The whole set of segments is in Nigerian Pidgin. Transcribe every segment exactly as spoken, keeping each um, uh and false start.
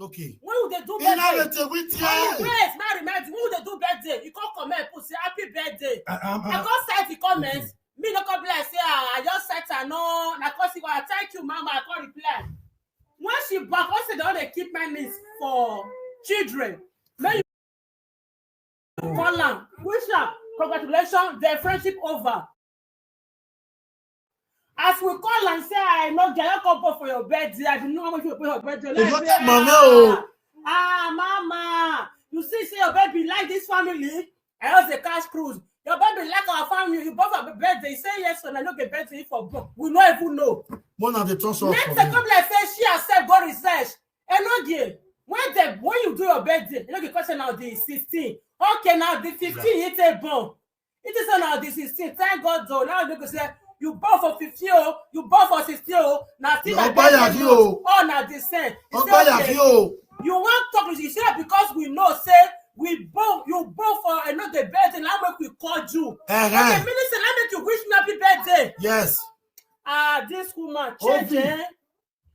Okay. When we dey do Ina birthday, lete witi oh, ai. Grace, marry, marry. When we dey do birthday, you come comment, put say happy birthday. I- I'm- I I'm- come set the comments. Me no come be like say ah, I just set her no. Na come see what I thank you, mama. I come reply. When she back, I say they dey keep my list for children. Make you call am, wish am, congratulations, their friendship over. As we call and say, I know they don't come for your birthday. I didn't know how much you pay your birthday. You Like, no say, get money ah, o. ah, mama, you see, say your baby like this family. I was a cash cruise. Your baby like our family. You bought for birthday. You say yes, and I know the birthday for book. We no even know. Mona dey turn soft Next for thing me. Come like say she herself go research. Enogie, when the when you do your birthday, Enogie question now the sixteen. Okay, now the fifteen, it's a born. It is now the sixteen. Thank God though. Now you go say you born for fifteen, oh, you born for sixteen, oh. Now still No, na buy birthday you, month. Oh. Oh, now the same. You Wọ́n say, gbá yà okay, kí o. You want talk, you say because we know say we born, you born for another birthday. Now make we call you. Okay, Ẹ̀hẹ́n. Minister, let make you wish me happy birthday. Yes. Ah, this woman change, Obi. eh?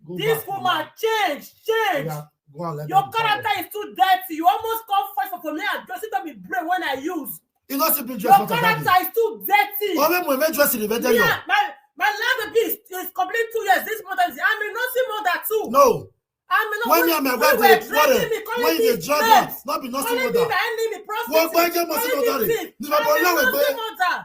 Go This back, go woman back. change, change. Yeah, go and let Your them come character back. Is too dirty. You almost come fight for me and just don't be brain when I use. You no see big Your dress for that character day. Is too dirty. Only when make dress in the Me, day. ah, my my life be is, is complete two years. This month is I'm a nursing mother too. No. I'm a When me and my wife you dey were threatening me, calling when you me dey drag slave, am, not be calling nothing me with that. that enemy Wọ́n gbọ́ ẹgbẹ́ prostitute, mọ́ sí calling mọ́tà me rẹ̀. thief. Ní bàbá I'm a ọlọ́wẹ̀ pé nursing mother.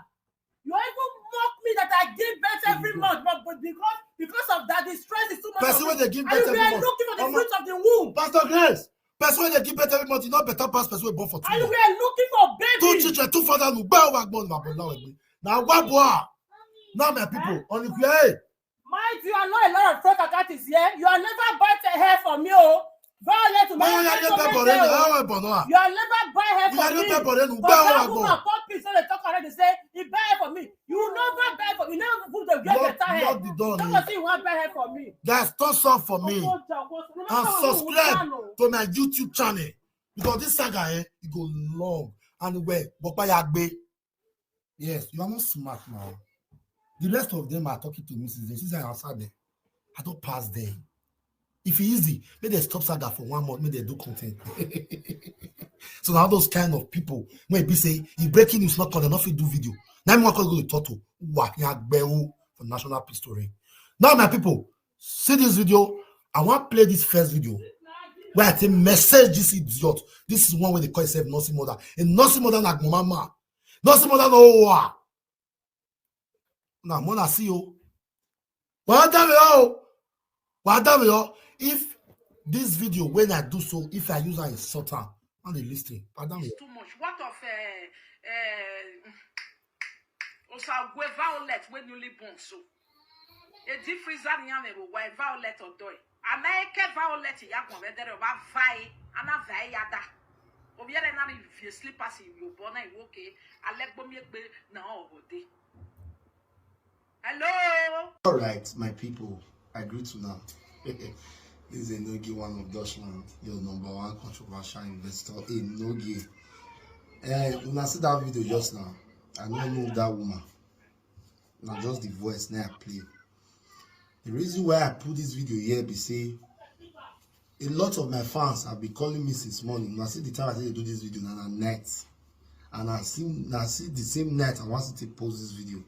You even mock me that I give birth every month, but, but because because of that, the stress is too much. Person On wey me. dey give And you birth every were month. Looking for the Ọmọ- fruit of the womb. Pastor Grace, person wey dey give birth every month, e no better pass person wey born for two And you months. Were looking for Two baby. Children, two father, no gbẹ́ ọwọ́ agbọ́n ní bàbá ọlọ́wẹ̀ pé. Na wá bọ̀ à. Now my people, on the way. Mind you, I know a lot of fake account is here. You are never buy a hair for me, oh. Violet, Báwo ya dé bẹ́ẹ̀ bọ̀rẹ́ ni? Àwọn ẹ̀bọ̀n náà. You are never buy hair Ìyá for dé me. bẹ́ẹ̀ bọ̀rẹ́ nù But gbẹ́ ọwọ́ that agbọ́n. Woman pop piece, so they talk already say he buy hair for me. You never buy for me. You never put the get Lock better hair. lock the door Don't ni. Go see one buy hair for me. Guys, turn soft for me. Ojo, ojo, ojo. And Ojo, subscribe ojo. To my YouTube channel because this saga eh, e go long and well. But by agbe. Yes, you are not smart now. The rest of them are talking to me since they since I answered them. I don't pass them. If e easy, make dem stop saga for one month, make dem do content. So now those kind of people, when be say, if breaking news not come, they not fit do video. Now me wan call go to Toto, wa ya gbẹ o for national peace story. Now my people, see this video. I wan play this first video where I take message this idiot. This is one way they call himself nursing mother. A nursing mother na mama. Nursing mother no wa. Na mona see you. Wa dá mi o. Wa dá mi o. If this video when I do so, if I use an insult am, no dey listen. Wa dá mi o. Too much. What of uh, uh, Osagwe Violet when newly born so? A deep freezer nyame bo why Violet or doy. Anaeke Violet ya gwa vedere ba vai. Ana vai yada. Obiere na ni vie slippers in your bona iwoke. Alegbo mi egbe na obode. Hello. All right, my people, I greet you now. This is Enogi, one of Dutchland, your number one controversial investor, Enogi. Eh, when I see that video just now, I don't know that woman. Now just the voice now I play. The reason why I put this video here be say a lot of my fans have been calling me since morning. Now see the time I say they do this video now at night, and I see now see the same night I want to take post this video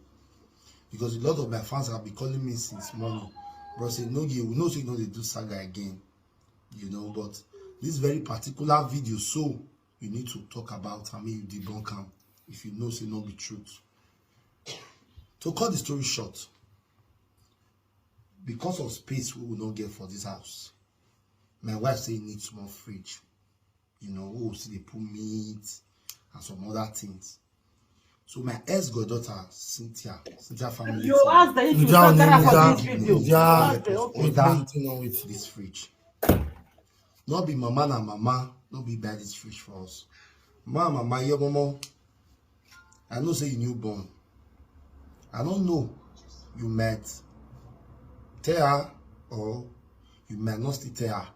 because a lot of my fans have been calling me since morning. Bro, say no, you know, so you know they do saga again, you know. But this very particular video, so you need to talk about. I mean, you debunk am if you know say no be truth. To cut the story short, because of space we will not get for this house, my wife say you need small fridge. You know, we will still dey put meat and some other things. So my ex goddaughter Cynthia, Cynthia family. You ask the if you Ǹjẹ́ àwọn stand ní up for ìjà this video. ìjà Okay, okay. ìgbà tí wọ́n wí ti. This fridge. No be mama na mama, no be buy this fridge for us. Ma mama, your mama. I know say you newborn. I don't know you might tell her or you might not still tell her.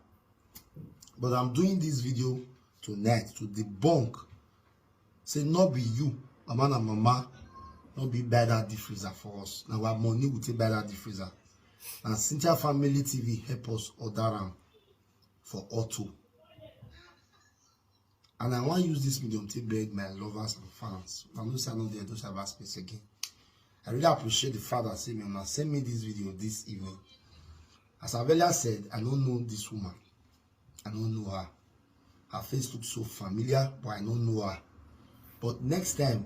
But I'm doing this video tonight to debunk. Say no be you, mama na mama, no be buy that deep freezer for us. Now our money will take buy that deep freezer. And Cynthia Family T V help us order am. for auto. And I wan use this medium to beg my lovers and fans. I know say I no dey do cyberspace again. I really appreciate the fact that say me una send me this video this evening. As Avelia said, I don't know this woman. I don't know her. Her face looks so familiar, but I don't know her. But next time,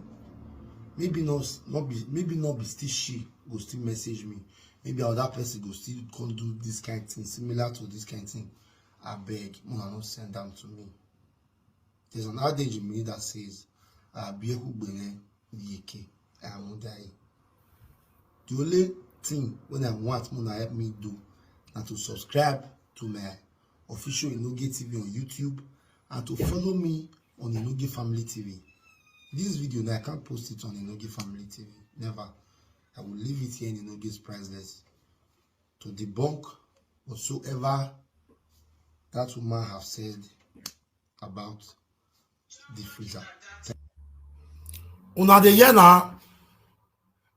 maybe not, not be maybe not be still she go still message me. Maybe another person go still come do this kind thing similar to this kind thing. I beg, una no send them to me. There's an adage in me that says, "Abiehu gbene yeke, I won't die." The only thing when I want una help me do na to subscribe to my official Enoge T V on YouTube and to follow me on Enoge Family T V. This video now I can't post it on Enoge Family T V. Never. I will leave it here in Enoge's Priceless to debunk whatsoever that woman have said about the freezer. Una dey hear na?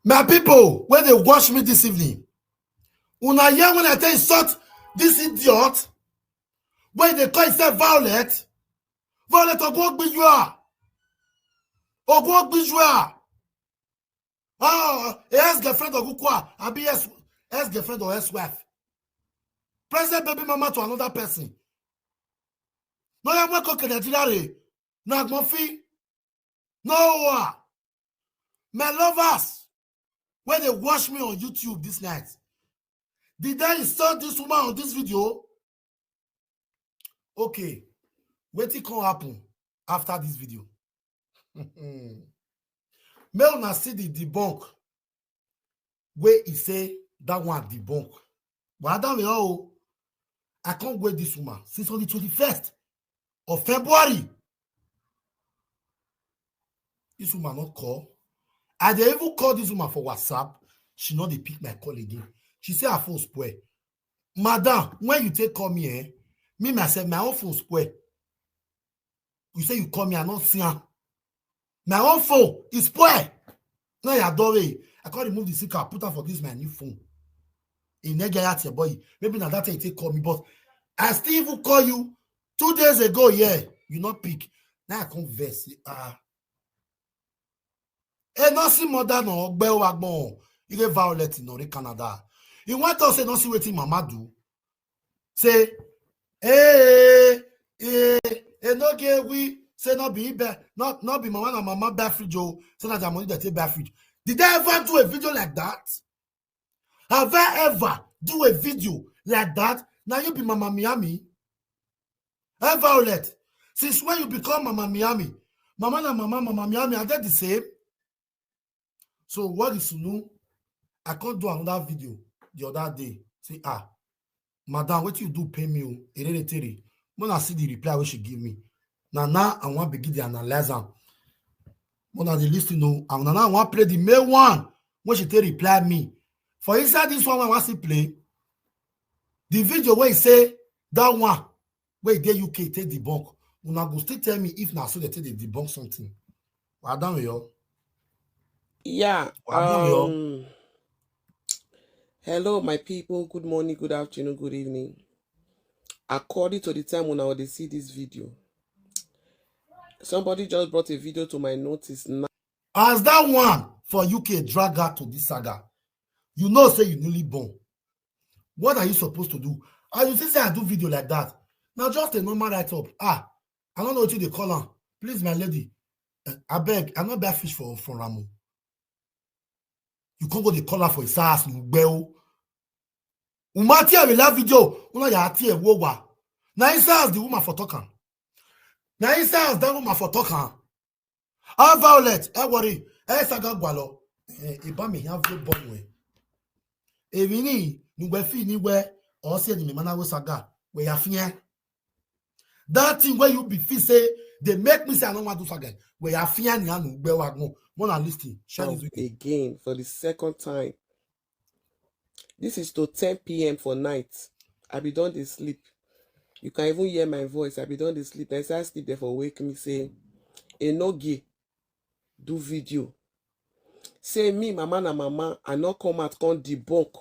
My people, when they watch me this evening, una hear when I tell you sort this idiot, when they call himself Violet, Violet Ogungbijua, Ogungbijua, oh, a ex-girlfriend of Ukwa, abi ex ex-girlfriend or ex-wife. Present baby mama to another person. No, ya mwe koke Nigeria re. Na gmofi. No, ah. My lovers, when they watch me on YouTube this night, did I insult this woman on this video? Okay, wetin come happen after this video? Make una see the debunk wey he say that one debunk. But I don't know. I can't wait this woman since on the twenty-first of February. This woman not call. I dey even call this woman for WhatsApp. She not dey pick my call again. She say her phone spoil. Madam, when you take call me, eh? Me myself, my own phone spoil. You say you call me, I not see am. My own phone is spoil. Now you adore it. I can't remove the sticker, put am for this my new phone. In Nigeria, your boy. Maybe na that time you take call me, but I still even call you two days ago. Yeah, you not pick. Now I come vex. Ah, e no see mother no ogbe wa gbon. You get Violet in Ori Canada. You want to say no see wetin mama do. Say, hey, hey, hey, no get we say no be be not not be mama na mama buy fridge o. Say na their money they take buy fridge. Did I ever do a video like that? Have I ever do a video like that? Now you be Mama Miami. Hey, Violet, since when you become Mama Miami? Mama na mama, Mama Miami, are they the same? So what is new? I can't do another video the other day. Say, ah, madam, what you do pay me? Oh, Erere Tere. When I see the reply what she give me. Now, now I want begin the analyze am. When I dey listen, no, and now I want play the main one when she take reply me. For inside this one, I want to play the video where he say that one where they U K take debunk. Una go still tell me if na so they take dey debunk something. Well done, yo. Yeah. Well done, yo. Um, hello, my people. Good morning, good afternoon, good evening. According to the time when I would see this video, somebody just brought a video to my notice now. As that one for U K drag her to this saga, you know say you newly born. What are you supposed to do? As you see say I do video like that, now just a normal write up. Ah, I don't know what you dey call am. Please, my lady, eh, I beg, I no buy fish for for Ramu. You can't go dey call her for his ass, you bell. Umati I will love video. Una ya ati e wo wa. Na his ass the woman for talk am. Na his ass that woman for talk am. How Violet? E worry. E saga gwalo. E ba mi ya vlo bon we. E vini nugbe fi ni we. O se ni mi mana we saga. We ya fien. That thing where you be feel say they make me say I don't want to saga. We ya fien ni anu gbe wa gbon. More than listen. Share this with you. Again for the second time. This is to ten p.m. for night. I be done dey sleep. You can even hear my voice. I be done dey sleep. I say I sleep there for wake me say, Enoge, do video. Say me, mama na mama, I no come out come debunk.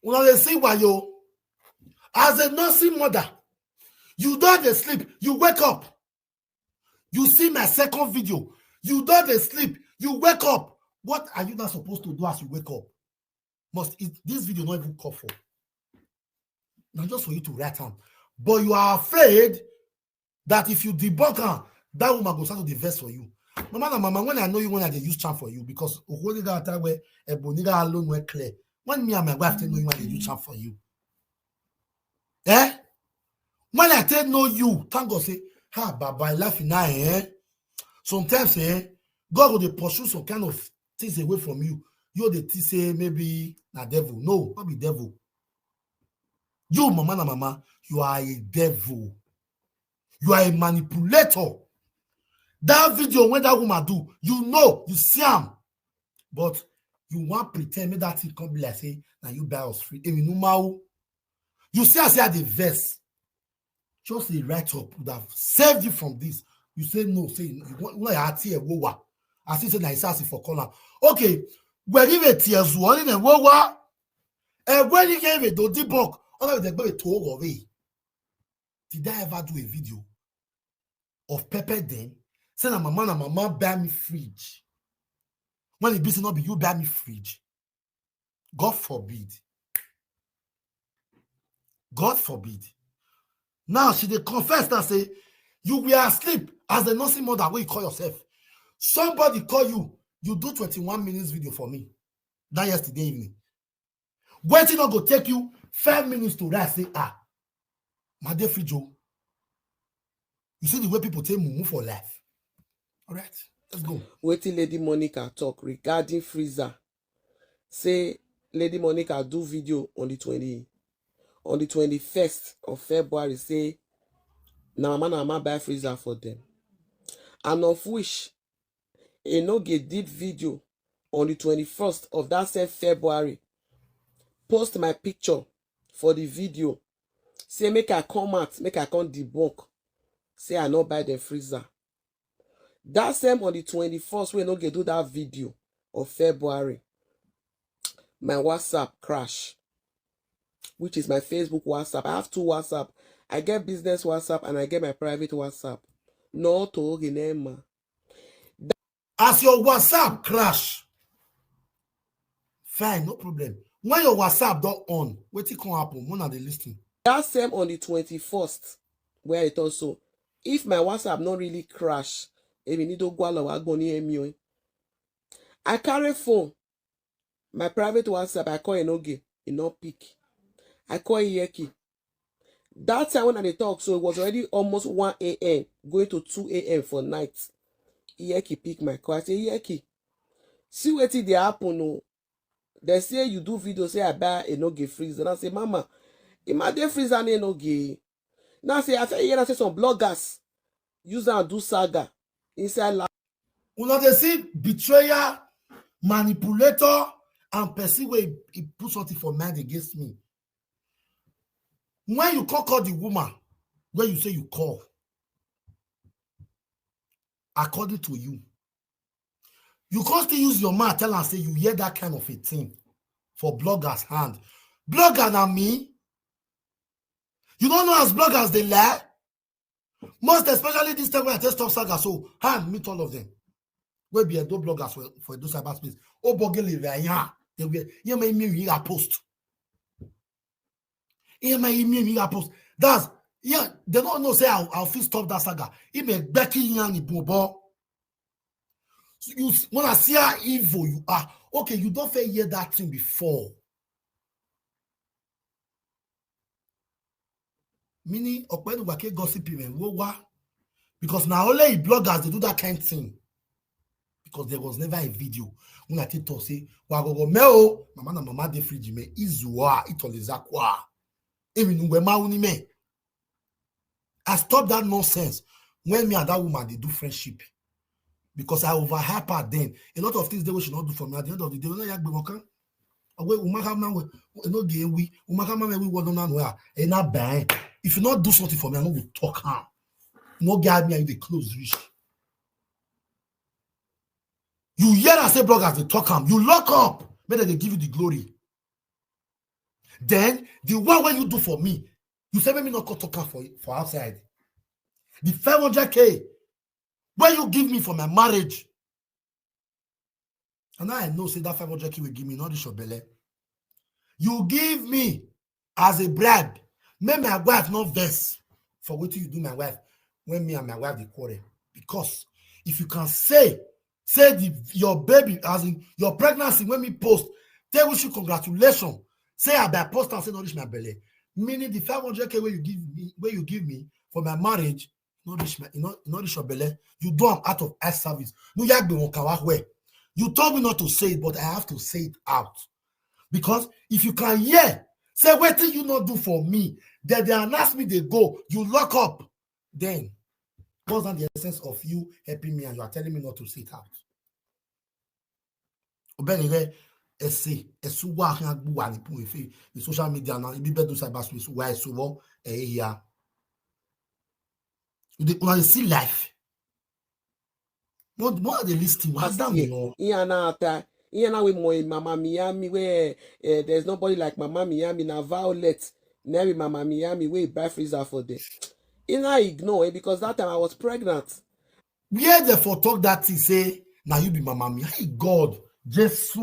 Una dey see wayo. As a nursing mother, You don dey sleep, you wake up. You see my second video, you don dey sleep, you wake up. What are you not supposed to do as you wake up? Must it, this video not even call for? Now just for you to write am. But you are afraid that if you debunk am, that woman go start to dey vex for you. Mama na mama, when I know you, when I dey use charm for you, because Okwori that time where Ebony that alone were clear. When me and my wife take know you, when I dey use charm for you. Eh? When I take know you, thank God say, ha, Baba, I laugh in eye, eh? Sometimes, eh, God go dey pursue some kind of things away from you. You dey think say maybe na devil. No, not be devil. You, mama na mama, you are a devil. You are a manipulator. That video when that woman do, you know, you see am. But you want pretend make that thing come be like say, now you buy us free. Emi no ma o. You see, I say I dey vex. Just a write up would have saved you from this. You say no, say you want, you want your heart here, wowa. I still say na isasi for corner. Okay, we're giving tears one in a wowa. And when you gave it, do debunk, all of the baby to over. Did I ever do a video of Pepper Den? Say na mama, na mama buy me fridge. When it be say not be you buy me fridge. God forbid. God forbid. Now she dey confess and say, you were asleep as a nursing mother wey you call yourself. Somebody call you, you do twenty-one minutes video for me. That yesterday evening. Wetin no go take you five minutes to write say, ah, my dear Frijo, you see the way people take mumu for life. All right, let's go. Wetin Lady Monica talk regarding freezer. Say Lady Monica do video on the twenty, on the twenty-first of February, say na mama na mama buy freezer for them. And of which, Enoge did video on the twenty-first of that same February. Post my picture for the video. Say make I come out, make I come debunk. Say I no buy the freezer. That same on the twenty-first, wey Enoge do that video of February, my WhatsApp crash, which is my Facebook WhatsApp. I have two WhatsApp. I get business WhatsApp and I get my private WhatsApp. No to Ogenema. As your WhatsApp crash, fine, no problem. When your WhatsApp don on, wetin come happen? Una dey listen. That same on the twenty-first, where I thought so. If my WhatsApp not really crash, emi ni do gwala wa gbon ni emi o. I carry phone, my private WhatsApp, I call Enoge, he not pick. I call Iyeki. That time when I dey talk, so it was already almost one a.m., going to two a.m. for night. Iyeki pick my call. I say, Iyeki, see wetin dey happen o. They say you do video, say I buy Enoge freezer. And I say, mama, Imade freezer na Enoge. Now say, I say, yeah, I say some bloggers use and do saga inside la. Una dey see betrayer, manipulator, and person wey he put something for mind against me. When you call, call the woman, when you say you call, according to you, you can't still use your mouth tell and say you hear that kind of a thing for bloggers hand. Blogger na me. You don't know as bloggers they lie. Most especially this time when I tell stop saga, so hand meet all of them. Wey be Edo bloggers for, for Edo cyberspace. Obogele Ryan. They were, yeah, my email you post. Yeah, my email you post. That's, yeah, they don't know say I'll, I'll feel stop that saga. He may Becky Yan Bobo. So you s- wanna see how evil you are. Okay, you don't fair hear that thing before. Meaning, Okpenu Wake gossip him, wo wa. Because now only bloggers they do that kind of thing. Because there was never a video. When I tell say, wa go go me o, mama na mama de fridge me, izua, itolizakwa. Emi nungwe ma uni me. I stop that nonsense when me and that woman they do friendship. Because I overhype her then. A lot of things they we should not do for me. At the end of the day, we not yak be working. Away, umaka man, we no gay we, umaka man, we want none where. And not bang. If you not do something for me, I no go talk her. No get me, I dey close reach. You hear I say bloggers they talk am. You lock up. Make dem dey give you the glory. Then the one wey you do for me, You say make me not go talk am for, for outside. The five hundred K wey you give me for my marriage. And now I know say that five hundred K wey you give me, not reach your belle. You give me as a bribe. Make my wife not vex for wetin you do my wife when me and my wife dey quarrel. Because if you can say, say the, your baby, as in your pregnancy, when me post, they wish you congratulations. Say I by post and say not reach my belle. Meaning the five hundred K wey you give me, wey you give me for my marriage, not reach my, not, not reach your belle. You do am out of eye service. No, you be one kawa where. You told me not to say it, but I have to say it out. Because if you can hear, say, "Wetin you not do for me?" Then they announce me, they go, you lock up. Then, what's not the essence of you helping me and you are telling me not to say it out? Obere, ese, esuwa, ha, gbuwa, ni pun, efe, the social media now, ibi bedu cyber space, why so, eh, yeah. You dey, una dey see life. What, what are they listening? What down, you know? Iye na ata, iye na we mo mama Miami where, eh, there's nobody like mama Miami na Violet. Never mama Miami we buy freezer for them. Ina ignore it because that time I was pregnant. Where they for talk that thing say, "Now you be mama Miami." Hey, God, Jesus.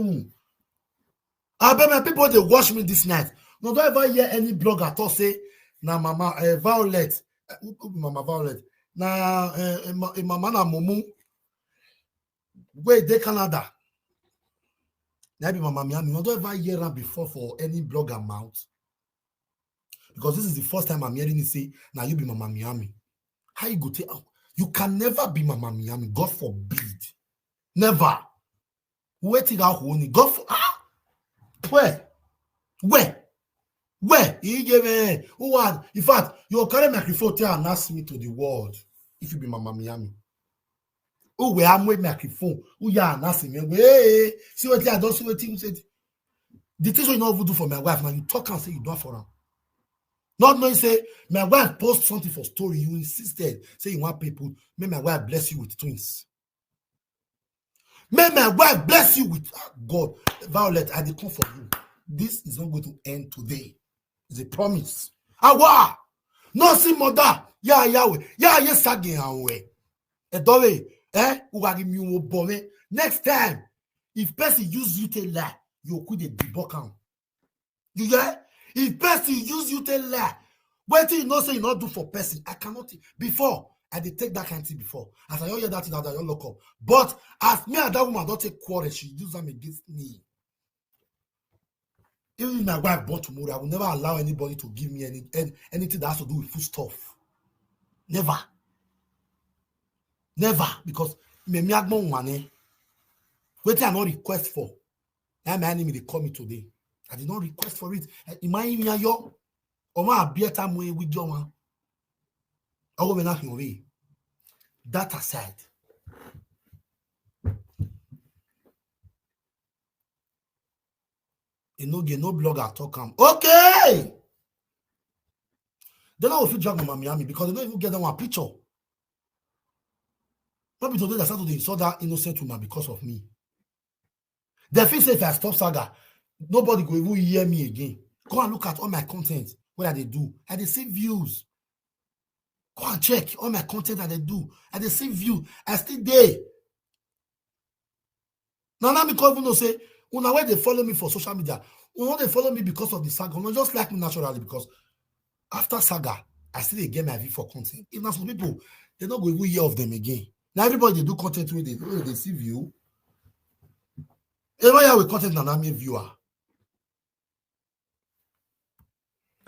I bet my people they watch me this night. No, don't ever hear any blogger talk say, "Now mama, eh, Violet." Eh, who, who be mama Violet? Now, eh, eh, ma-, eh, mama na mumu. Wait, they Canada. Now be mama Miami. No, don't ever hear am before for any blogger mouth. Because this is the first time I'm hearing it say, "Now you be mama Miami." How you go take out? You can never be mama Miami. God forbid. Never. Wetin ga hu ni? God for, ah? Where? Where? Where? He gave me. Who had? In fact, you carry microphone tell and ask me to the world if you be mama Miami. Who were am with microphone? Who ya and ask me? Hey, see what I don't see what you said. The things you know do for my wife now, you talk and say you don't for her. Not knowing say my wife post something for story, you insisted say you want people, may my wife bless you with twins. May my wife bless you with, ah, God, Violet, I dey come for you. This is not going to end today. It's a promise. Awa! No see mother. Ya, Yahweh. Ya, yes, again, Yahweh. Edowe, eh? Ugagi mi wo bome. Next time, if person use you to lie, you could dey debunk am. You hear? If person use you to lie, wetin you know say you not do for person, I cannot. Before, I dey take that kind thing before. As I don't hear that thing, I don't lock up. But as me and that woman don't take quarrel, she use them against me. Even if my wife born tomorrow, I will never allow anybody to give me any, any anything that has to do with food stuff. Never. Never. Because me, me, I want money. Wetin I not request for. That my enemy, they call me today. I did not request for it. Eh, in my email, yo, or my better way with your one. I will not your way. That aside. E no get no blogger talk am. Okay. They don't fit drag Mama Miami because they don't even get that one picture. Not be today that Saturday you saw that innocent woman because of me. They feel say if I stop saga, nobody go even hear me again. Go and look at all my content. What I dey do? I dey see views. Go and check all my content that I do. I dey see view. I still dey. Now, now me come even know say, una wey dey follow me for social media, una dey follow me because of the saga. Una just like me naturally because after saga, I still dey get my view for content. If na some people, they no go even hear of them again. Now everybody dey do content wey dey, wey dey see view. Everybody with content na na me viewer.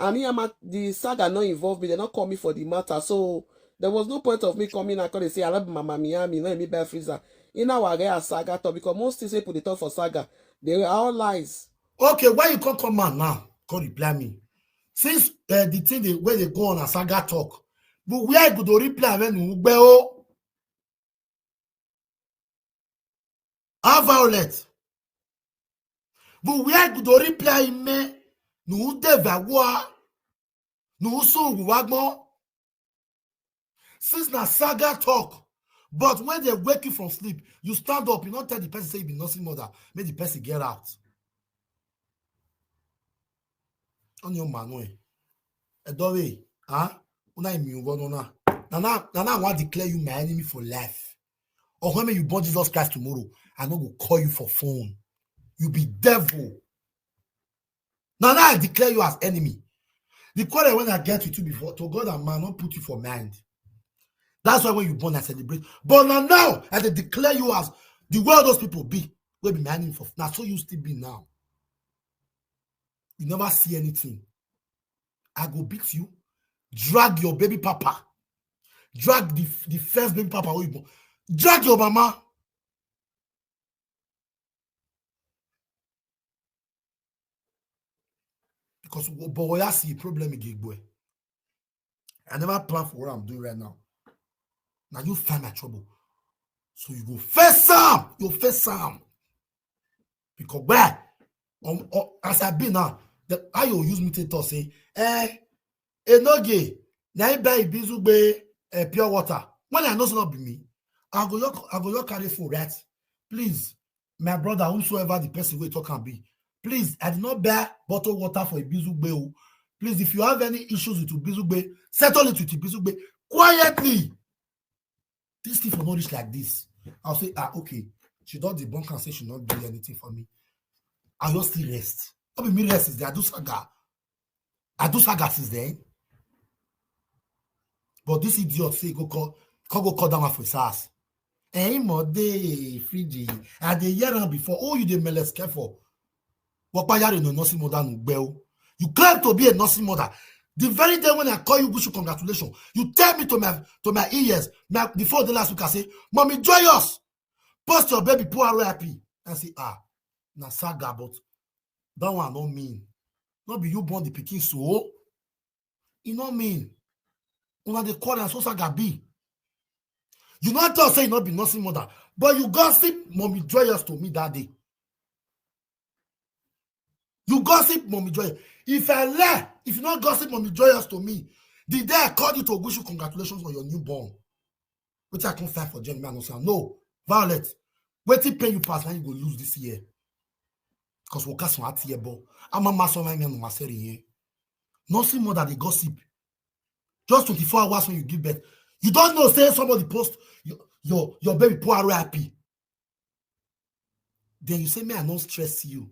And me, I'm at, the saga not involve me. They not call me for the matter. So there was no point of me coming and call and say, "I love Mama Miami, let me buy freezer." In our area saga talk, because most things people they talk for saga, they were all lies. Okay, why you can't come out now? Come reply me. Since, uh, the thing they, where they go on a saga talk, but where I go to reply when we go? How Violet? But where I go to reply me? No, de vagua. No, so wagmo. Since na saga talk, but when they wake you from sleep, you stand up, you not tell the person say you be nursing mother, make the person get out. On your man way. Edowe, huh? Una imi ugo no na. Na na na na I wan declare you my enemy for life. Or when you born Jesus Christ tomorrow, I no go call you for phone. You be devil. Na na I declare you as enemy. The quarrel when I get with you before, to God and man, not put you for mind. That's why when you born, I celebrate. But now, now, I dey declare you as the way those people be, will be my enemy for now. So you still be now. You never see anything. I go beat you, drag your baby papa, drag the, the first baby papa wey you born, drag your mama. Because wo- but what I see problem again, boy. I never plan for what I'm doing right now. Now you find my trouble. So you go face am. You face am. Because where? Um, uh, as I be now, the, how you use me to talk say, eh, enoge, na I buy Ibizugbe eh, pure water. When I know it's not be me, I go your, I go your carry for right. Please, my brother, whosoever the person we talk can be, please, I did not buy bottled water for Ibizugbe. Oh. Please, if you have any issues with Ibizugbe, settle it with Ibizugbe quietly. This thing for not reach like this. I'll say, ah, okay. She don't debunk and say she not do anything for me. I just still rest. Not be me rest is there. I do saga. I do saga since then. But this idiot say go call, call go call down for his ass. Eh, mo dey free. I dey hear am before. Oh, you dey melesque for. What yare no nursing mother no gbel. You claim to be a nursing mother. The very day when I call you, wish you congratulations. You tell me to my to my ears. My, before the last week, I say, "Mommy joyous, post your baby poor R I P." I say, ah, na saga, but that one no mean. Not be you born the pikin so. E no mean. Una dey call am so saga be. You not talk say you not be nursing mother, but you gossip Mommy joyous to me that day. You gossip Mommy joyous. If I lie, if you not gossip Mommy joyous to me, the day I called you to wish you congratulations on your newborn, which I can't fight for Jeremy, I no say no. Violet, wetin pain you pass when you go lose this year? Because we cast one year, but I'm a master line and my here. Nursing mother, they gossip. Just twenty-four hours when you give birth, you don't know say somebody post your your, your baby poor R I P. Then you say me I not stress you.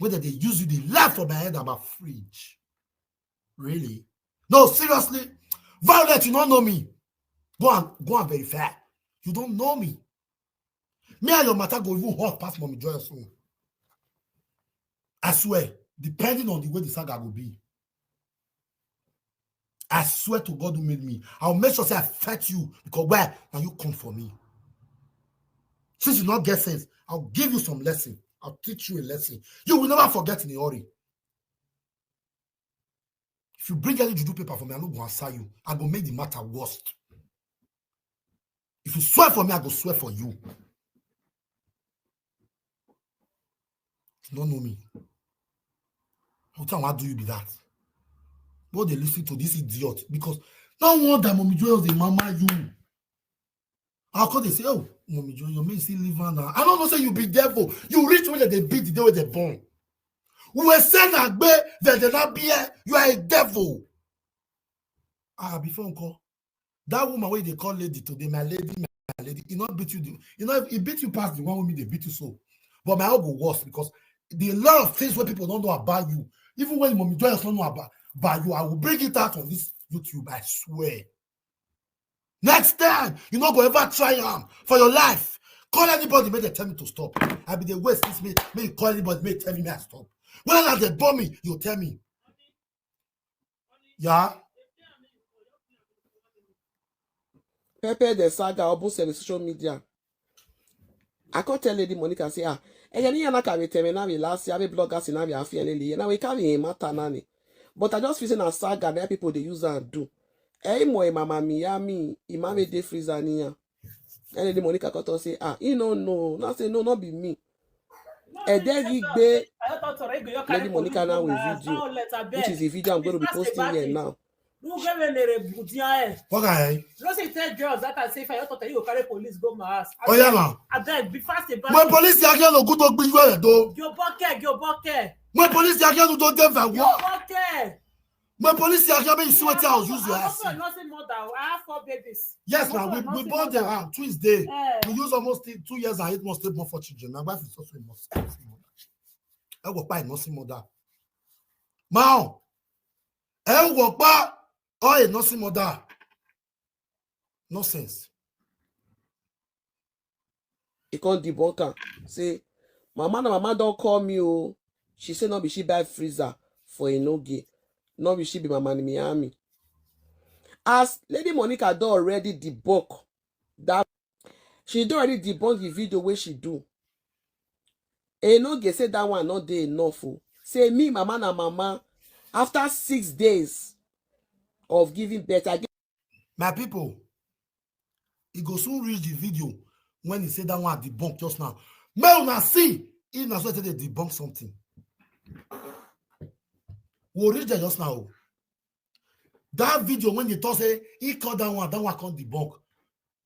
Whether they use you, they laugh for my head about fridge. Really? No, seriously. Violet, you don't know me. Go and go and verify. You don't know me. Me and your matter go even hot past Mommy Joy's own. I swear, depending on the way the saga will be. I swear to God who made me, I'll make sure say I fight you because where now you come for me. Since you not get sense, I'll give you some lesson. I'll teach you a lesson. You will never forget in a hurry. If you bring any juju paper for me, I no go answer you. I go make the matter worse. If you swear for me, I go swear for you. You don't know me. What I want do you be that? But they listen to this idiot because no wonder Mommy Joyous dey mama you. How come they say, oh, Mommy Joyous, you may still live on now. I don't know say you be devil. You reach when they beat the day when they born. We were saying that they not be here. You are a devil. Ah, before uncle, that woman wey they call lady today, my lady, my lady, e not beat you. The, you know, it beat you past the one wey me they beat you so. But my own go worse because the lot of things where people don't know about you. Even when Mommy Joyous don't know about, about you, I will bring it out on this YouTube. I swear. Next time, you no go ever try am for your life. Call anybody, make they tell me to stop. I be the waste this me, make you call anybody, make tell me I stop. When I they bomb me, you tell me. Yeah. Pepe the saga open sef social media. I come tell Lady Monica say, ah, ẹyẹ níyàn náà kàwé tẹ̀mí náà wí last year, àbí bloggers náà wí àfihàn lélẹ̀ yẹn náà wí káwé yẹn má ta náà ni. But I just feel say na saga that people dey use am do. Ẹ mọ̀ ẹ màmá mi yá mi, ìmáwé dé freezer níyàn. And Lady Monica come talk say, ah, he no know. Now say no, not be me. Ẹ dẹ́ yí gbé Lady Monica now with video, which is the video I'm going to be posting here now. What guy? You know, say tell girls that I say if I don't tell you, carry police go my house. Oh yeah, man. I beg, be fast about My it. Police are going to go to Big Way though. Your bucket, your bucket, My police are going to go there for your what? Bucket. My police here, make you see wetin I use your I'm ass. Also a nursing mother. I have four babies. Yes, I'm now also we, a we nursing born them mother. Out twins dey. Eh. We use almost th- two years and eight months to born four children. My wife is also a nursing mother. Ẹ wò pa a nursing mother. Mao, ẹ wò pa a nursing mother. Nonsense. He come debunk am say, "Mama, na mama don call me o." She say no be she buy freezer for Enoge. No be she be Mama Miami. As Lady Monica don already debunk that, she don already debunk the video wey she do. Enoge say that one no dey enough o. Say me, mama na mama. After six days of giving birth, I get My people, e go soon reach the video when he say that one debunk just now. Make una see if na so they debunk something. We reach there just now. That video when they talk say he call that one, that one come debunk.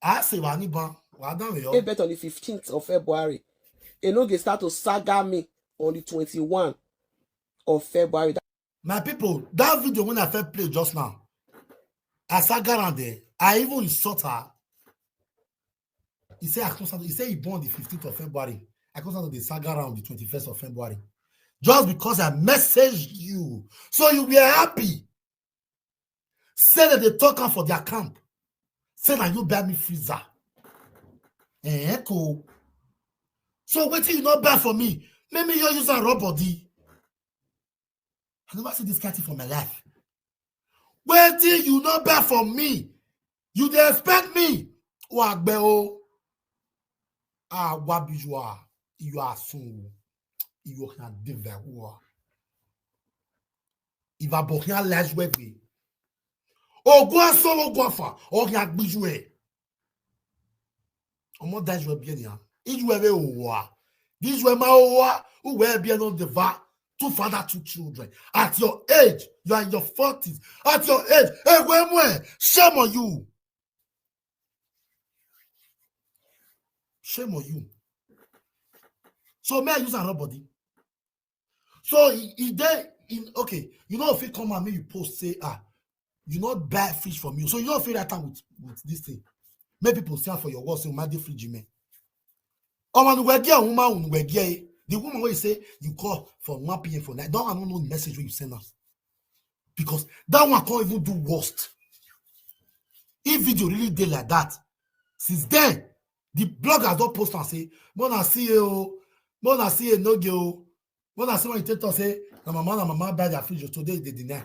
I say wa ni ban, wa dan yo. Gave birth on the fifteenth of February. Enoge start to saga me on the twenty-one of February. My people, that video when I first play just now, I saga around there. I even insult her. He said I come start, he said he born the fifteenth of February. I come start the saga around the twenty-first of February. Just because I messaged you. So you were happy. Say that they talk am for their camp. Say that you buy me freezer. Eh, cool. So wetin you no buy for me? Make me your use and rub body. I never see this kind thing for my life. Wetin you no buy for me? You dey expect me? Wagbe o. Ah, wabi you are. You are soon. You can devour. If I book your life with me. Oh, go and solo go for. Oh, ya gbiju e. Omo that is where be ya. Is where we wa. This where my wa. Who where be on the va. Two father, two children. At your age, you are in your forties. At your age, hey, where, where? Shame on you. Shame on you. So may I use another body? So he, he dey in, okay, you know if he come and make you post say, ah, you not buy fridge for me. So you don't feel that time with, with this thing. Make people see am for your work say, "My dear fridge, man." Oh man, we get woman, we get the woman where you say you call for one P M for night. Don't I don't know the message where you send us. Because that one can't even do worst. If video really dey like that, since then, the bloggers don't post and say, "Mona see you, Mona see you, no go, Mona see when you tell us say, na mama, na mama buy their fridge, today they deny."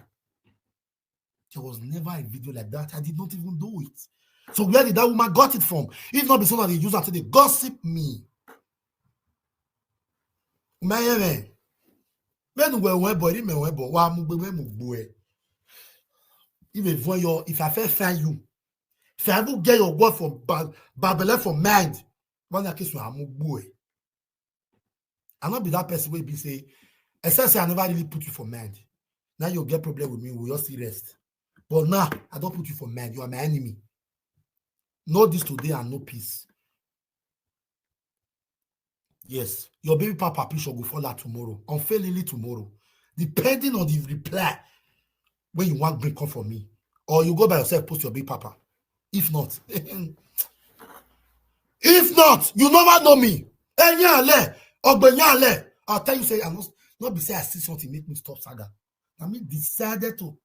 There was never a video like that. I did not even do it. So where did that woman got it from? If not be so that they use her to they gossip me. My man. When we went boy, me went boy, wa mu gbe mu boy. Even for your, if I fair find you, if I will get your word for Ba- Babele for mind, one that case will mu boy. I not be that person will be say, except say I never really put you for mind. Now you get problem with me, we all see rest. But now I don't put you for mind. You are my enemy. Know this today and know peace. Yes, your baby papa picture go fall out tomorrow, unfailingly tomorrow, depending on the reply when you want bring come for me, or you go by yourself post your baby papa. If not, if not, you never know me. Enyale, Ogbenyale, I'll tell you say I must not be say I see something make me stop saga. I mean decided to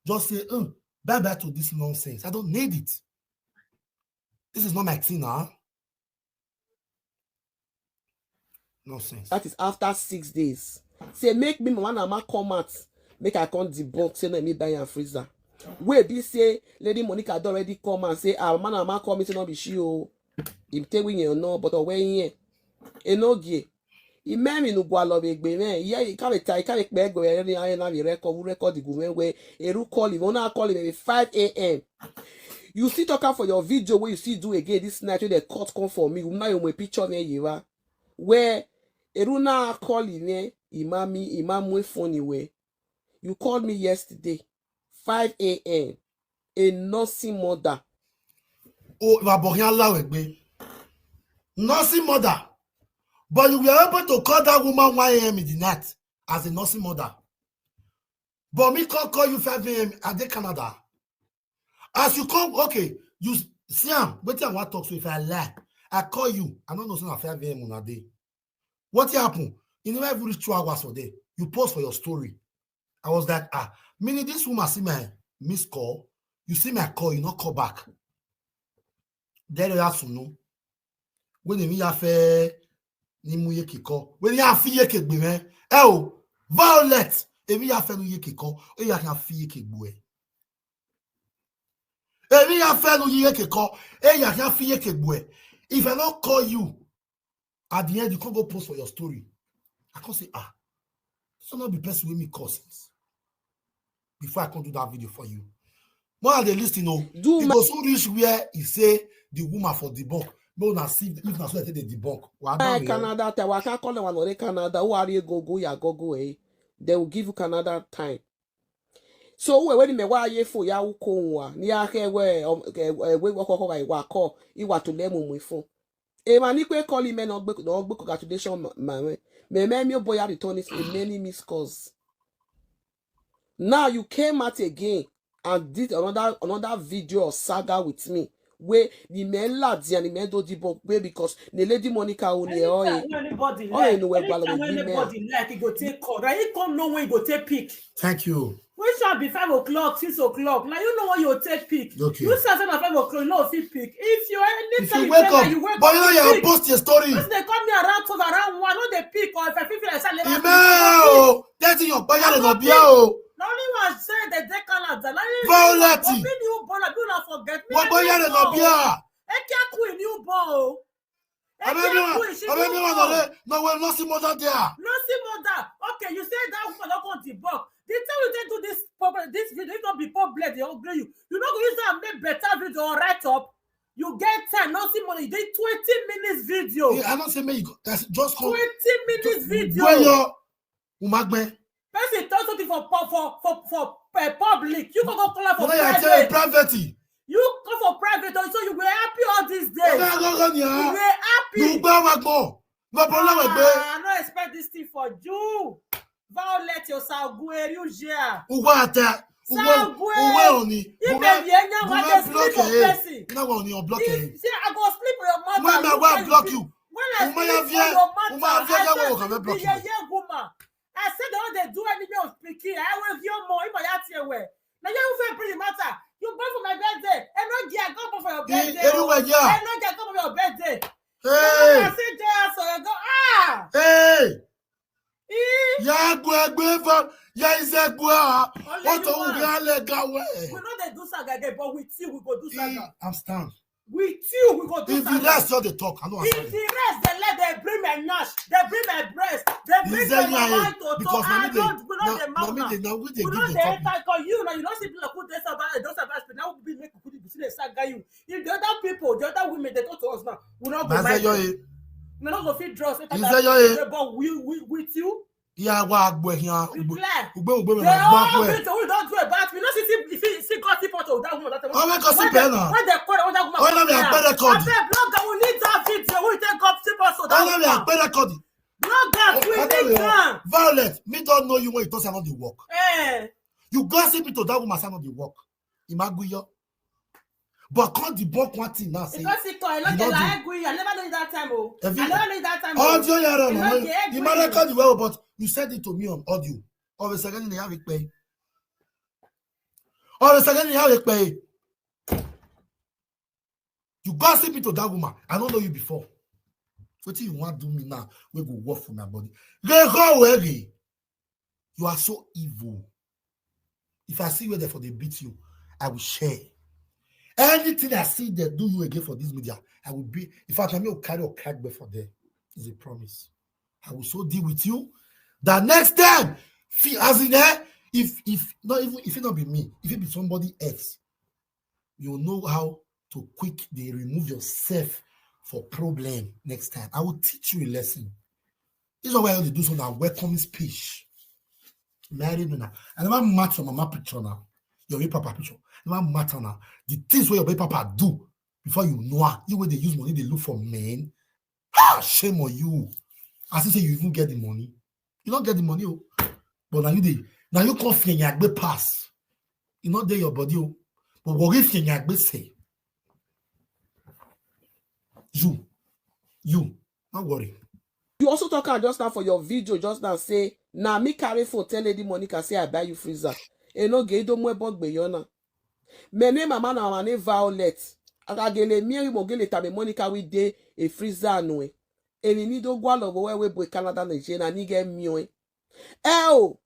just say, um, bye bye to this nonsense. I don't need it. This is not my thing now. Nonsense. That is after six days. Say make me mama na ma come out, make I come debunk say no me buy am freezer. Wey be say Lady Monica don already come and say, ah, mama na ma call me say no be she o. Im take win you know, but when here, Enoge, he made me no go love egbe man. Yeah, he can't tie, he can't make go any I na record, record the go where Eru call him, una call him at five a.m. You see talk am for your video wey you see do again this night wey the court come for me. Una you my picture me yiva. Where Eru na call him eh, imami, imam wey funny way. You called me yesterday, five a.m. A nursing mother. Oh, you are Bohian Lawegbe. Nursing mother. But you were able to call that woman one a.m. in the night as a nursing mother. But me can't call you five a.m. I dey Canada. As you come, okay, you see am. Wetin I wan talk, so if I lie, I call you, I no know say na five a.m. una dey. Wetin happen? You never even reach two hours for there. You post for your story. I was like, ah, meaning this woman see my missed call, you see my call, you no call back. Dere ya sunu. When èmi ya fẹ́ ni mu yeke kọ. When ya fi yeke gbe me. Eh o, Violet. Èmi ya fẹ́ nu yeke kọ. E ya kan fi yeke gbo e. Èmi ya fẹ́ nu yeke kọ. E ya kan fi yeke gbo e. If I no call you, at the end, you can't go post for your story. I can't say, ah, so not be person with me cousins. Before I can't do that video for you. More than the listening, no. Do it ma- goes so rich where he say the woman for debunk. No, na see if na so I take the debunk. Well, I don't know. Canada, te wa ka call one or Canada. Who are you go go ya go go eh? They will give you Canada time. So we when me wa ye fo ya u ko wa ni a ke we um, ke- eh, we wo ko ko wa ko i wa to le mu mu fun. E ma ni pe call me no gbe no gbe congratulation ma- ma me. Me me mi o boya return it in many missed calls. Now you came out again and did another another video of saga with me. Where the men lads and the men do the bump way because the lady Monica only oh Anytime eh. When anybody Oh, like, you know where anytime Balogun when be men. Anybody like, he go take call. Right? He come know when he go take pick. Thank you. Which one be five o'clock, six o'clock? Now you know when you take pick. Okay. You say na five o'clock, you no fit pick. If you If anytime you you wake tell up, her you wake but you know up, you you pick. Post your story. As they come me around twelve, around one, no dey pick or if I feel like say I never Ime pick, I no pick. O, thirty your body no be o. Na only one say they dey Canada. Na only Violet. One be new born, I do not forget. Me, Wọ́n I bóyá don't rẹ̀ lọ know. Bí a. Eke Queen new born o. Eke Abẹ́bí wọn, Queen, she abẹ́bí new wọn born. Lọ́lẹ́, no, well, no see mother there. No see mother. Okay, you say that woman no come the box. The time you take do this problem, this video, if not be problem, they upgrade you. You no go use that and make better video or write up. You get time, no see money. You dey twenty minutes video. Yeah, I don't say make you go. That's just come. Twenty minutes video. Where your umagbe? Person talk something for pu- for for for uh, public. You go go call am for When I tell you private. Private. You go for private, so you were happy all these days. Go go go You there. Were happy. You go back more. No problem with Ah, I no expect this thing for you. Violet your Sagueri Ujia. Uwe ata. Uwe Sagueri. Uwe oni. If Uwe they hear now, Uwe I just block sleep on eh. Person. Now oni on block eh. If- See, I go sleep with your mother. When my Look wife how block you. You. When I Uwe sleep ya on your Uwe mother, ya I ya just Uwe block you. Yeah, yeah, woman. I said they don't dey do any of pikin. I will hear more. If I had here where. Now you will bring the matter. You born for my birthday. And no gear, go born for your Eh, birthday. Anywhere, yeah. And no gear, go for your birthday. Hey. I say there, so I go, ah. Hey. Eh? Ya gwe gwe fa ya ize gwe a. Only What you a want. Uga le gawe. We know they do saga again, but with you we go do Eh, saga. I'm stand. With you we go do If the saga. Rest of the talk, I know I If said. The rest they let they bring my nash, they bring my breast, they bring Is there my any mind to because talk. Mommy I they don't, we know now the mommy mouth they now. Now we they We give know the the topic. Enter call you now. You don't see people like who they survive, don't survive. Now we make we could be seen a saga you. If the other people, the other women, they talk to us now, we not go That's mind your them. We not go fit draw. Say Is that that your but we, we with you. Iya wa agbo ehin a We ugbe clear. Ugbe ugbe me They ma gba all ko e. Video we don't do about. We not see see if he see got see photo of that woman. That Wọ́n fẹ́ kọ́ sí When bẹ́ẹ̀ they- náà. When they call that woman. Wọ́n náà mi àpẹẹrẹ kọ́ di. Abeg blogger, we need that video. We take up see photo of that Wọ́n náà mi woman. Àpẹẹrẹ kọ́ di. Bloggers, we Wọ́n náà need mi wọ́n. Them. Violet, me don't know you when you talk say I no dey work. Eh. You gossip me to that woman say I no dey work. Imaguyo. But come the book one thing now say Because he call, you know, you know the- I agree. I never know you that time. Oh. Have you- I never know you that time. Audio oh. Yara, You no, know no, the the man agree. Record well, but you said it to me on audio. All of a sudden, they have it pay. All of a sudden, they have it pay. You gossip me to that woman. I don't know you before. What you want to do me now? We go work for my body. They go away. You are so evil. If I see where they for they beat you, I will share. Anything I see they do you again for this media, I will be. In fact, I will carry a crack for there. It's a promise. I will so deal with you. That next time, fi- as in there, if if not even if it not be me, if it be somebody else, you know how to quick they remove yourself for problem next time. I will teach you a lesson. This is why I have to do some welcoming speech. Marry me now. I never match your mama picture now. Your baby papa picture. I never matter now. The things where your baby papa do before you know her, you where they use money, they look for men. Ah, shame on you. As you say, you even get the money. You don't get the money, oh. But now you they Now you come fear your pass. You not there your body, oh. But what if you say? You, you, not worry. You also talk am just now for your video just now say, "Na me carry phone tell Lady Monica say I buy you freezer." E no ge do mo e bog be yona. Me ne mama na mama ne Violet. Aga gele mi e mo gele tabe Monica we dey e freezer no e. Emi ni do gwa lo we we boy Canada na je na ni ge mi o e. E o.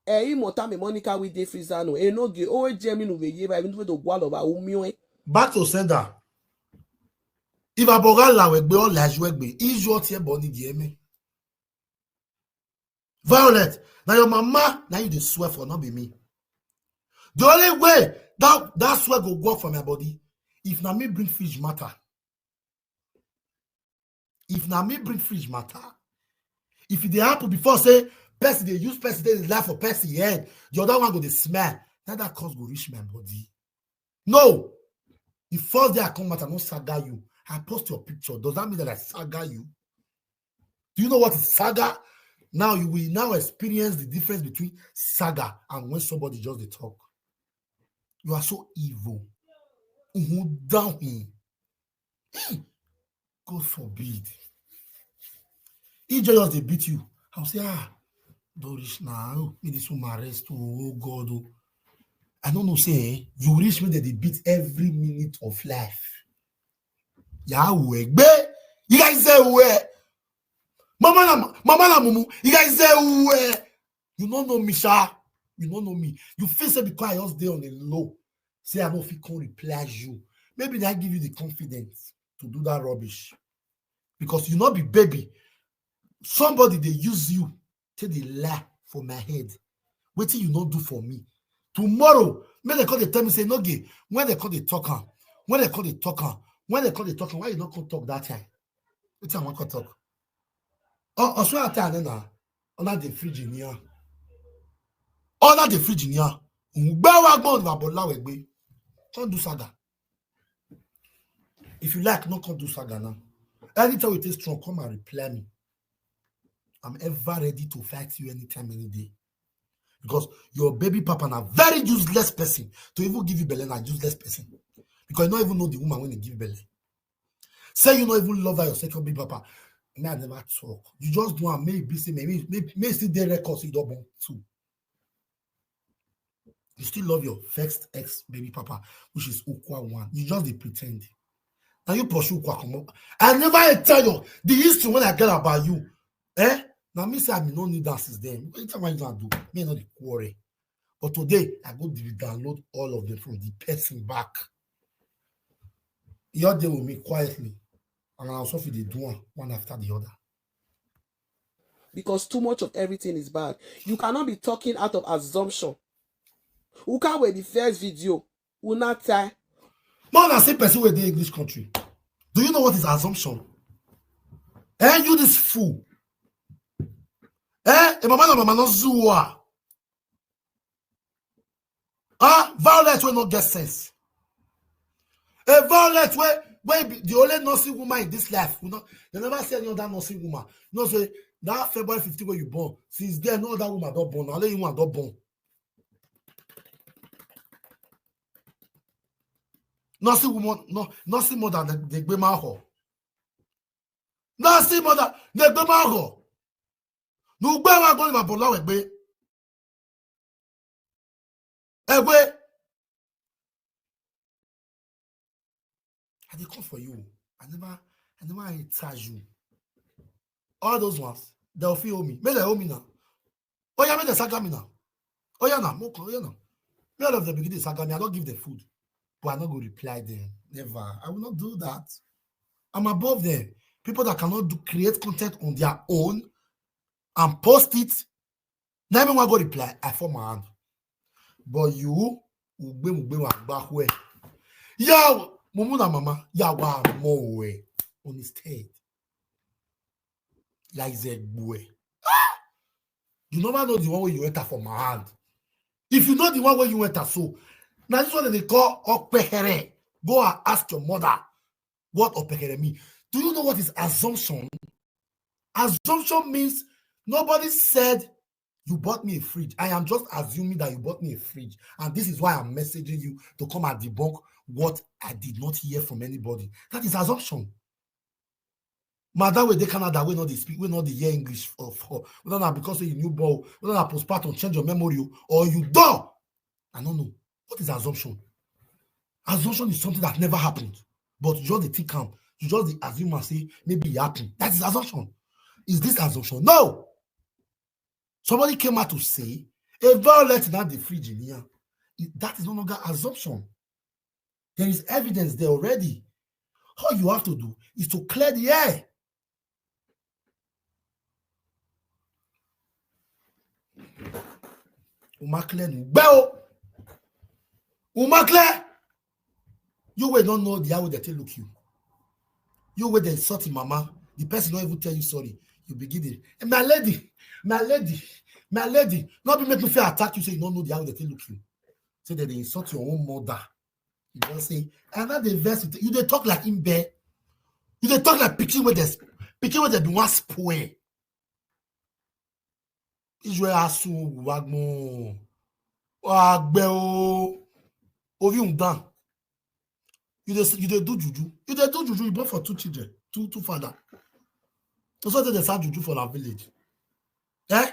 E imo tabe Monica we dey freezer no. E no ge o e je mi nu we ye ba mi do gwa lo ba o mi o e. Back to sender. If Aboga la we gbe, all lies we gbe. Issue tie body gi eme. Violet, now your mama, now you dey swear for, not be me. The only way that, that swear go work for my body, if na me bring fridge matter. If na me bring fridge matter. If e dey happen before say person dey use person dey lie for person head, the other one go dey smell. Now that cause go reach my body. No. The first day I come out, I no saga you. I post your picture. Does that mean that I saga you? Do you know what is saga? Now you will now experience the difference between saga and when somebody just dey talk. You are so evil. Uhun down him. God forbid. If just dey beat you, I'll say, "Ah, don't reach now. Oh, may this woman rest. Oh God, oh." I don't know, say, eh, you reach me that they beat every minute of life. Yeah, we gbe. You guys say where? Mama na, mama na mumu. You guys say where? You don't know me, sha. You don't know me. You feel say because I just dey on the low. Say I don't feel can reply you. Maybe that give you the confidence to do that rubbish. Because you not be baby. Somebody they use you till they lie for my head. Wait till you not do for me. Tomorrow, when they call they tell me say no gay. When they call they talk am. When they call they talk am. When they call they talk am. Why you not come talk that time? What time I call talk? Oh, I swear I tell you now. Honor the fridge in here. Honor the fridge in here. Ngbe wa gbon wa bola we gbe. Come do saga. If you like, not come do saga now. Anytime you take strong, come and reply me. I'm ever ready to fight you anytime, any day. Because your baby papa na very useless person. To even give you belle na useless person. Because you don't even know the woman when they give belle. Say you don't even love her, your second baby papa. Me, I never talk. You just do am, maybe say, maybe, maybe, maybe still dey record, say you don't born too. You still love your first ex baby papa, which is Ukwa one. You just dey pretend. Now you pursue Ukwa come up. I never tell you the history when I get about you. Eh? Now me say I be no need that since then. What you tell me you gonna do? Me not the quarry. But today, I go to download all of them from the person back. You're there with me quietly. And I'll suffer the do one, one after the other. Because too much of everything is bad. You cannot be talking out of assumption. Who can wear the first video? Who not tie? More than say person wey dey English country. Do you know what is assumption? Eh, you this fool. Eh, a mama na mama no zuwa. Ah, Violet wey no get sense. A Violet wey, wey be the only nursing woman in this life. You know, they never see any other nursing woman. You know, say that February fifteen when you born, since then no other woman don born. Only you one don born. Nursing woman, no, nursing mother dey, dey gbe ma ho. Nursing mother dey gbe ma ho. No gbe wa go ni ma bola we gbe. Egbe. I dey come for you. I never, I never enter you. All those ones, they'll feel me. Make they owe me now. Oh yeah, make they saga me now. Oh yeah, now, more, oh yeah, now. Me all of them begin to saga me. I don't give them food, but I not go reply them. Never. I will not do that. I'm above them. People that cannot do create content on their own and post it. Now everyone go reply. I form my hand. But you, ugbe ugbe wa gba hwe. Ya mumu na mama, ya wa mo we on the stage. Like that boy. You never know the one way you enter for my hand. If you know the one way you enter, so now this one they call Okpehere. Go and ask your mother what Okpehere mean. Do you know what is assumption? Assumption means nobody said You bought me a fridge. I am just assuming that you bought me a fridge. And this is why I'm messaging you to come and debunk what I did not hear from anybody. That is assumption. Madam wey dey Canada, wey no dey speak, wey no dey hear English for, for, whether na because say you new born, whether na postpartum change your memory o, or you don. I no know. What is assumption? Assumption is something that never happened, but you just dey think am. You just dey assume and say maybe e happen. That is assumption. Is this assumption? No. Somebody came out to say a Violet na the fridge in here. That is no longer assumption. There is evidence there already. All you have to do is to clear the air. Umakle nu. Gbẹ o. Umakle. You wey no know the how they take look you. You wey dey insult him mama. The person no even tell you sorry. You begin dey, "Eh, my lady, my lady, my lady." No be make me feel attack you, say you no know the how they take look you. Say that they insult your own mother. You don say, "I no dey vex with you." You dey talk like him bear. You dey talk like pikin wey dey, pikin wey dey be one spoil. Israel asu wagbon. Agbe o. Ovi undan. You dey, you dey do juju. You dey do juju. You born for two children, two, two father. So, so they dey serve juju for our village. Eh?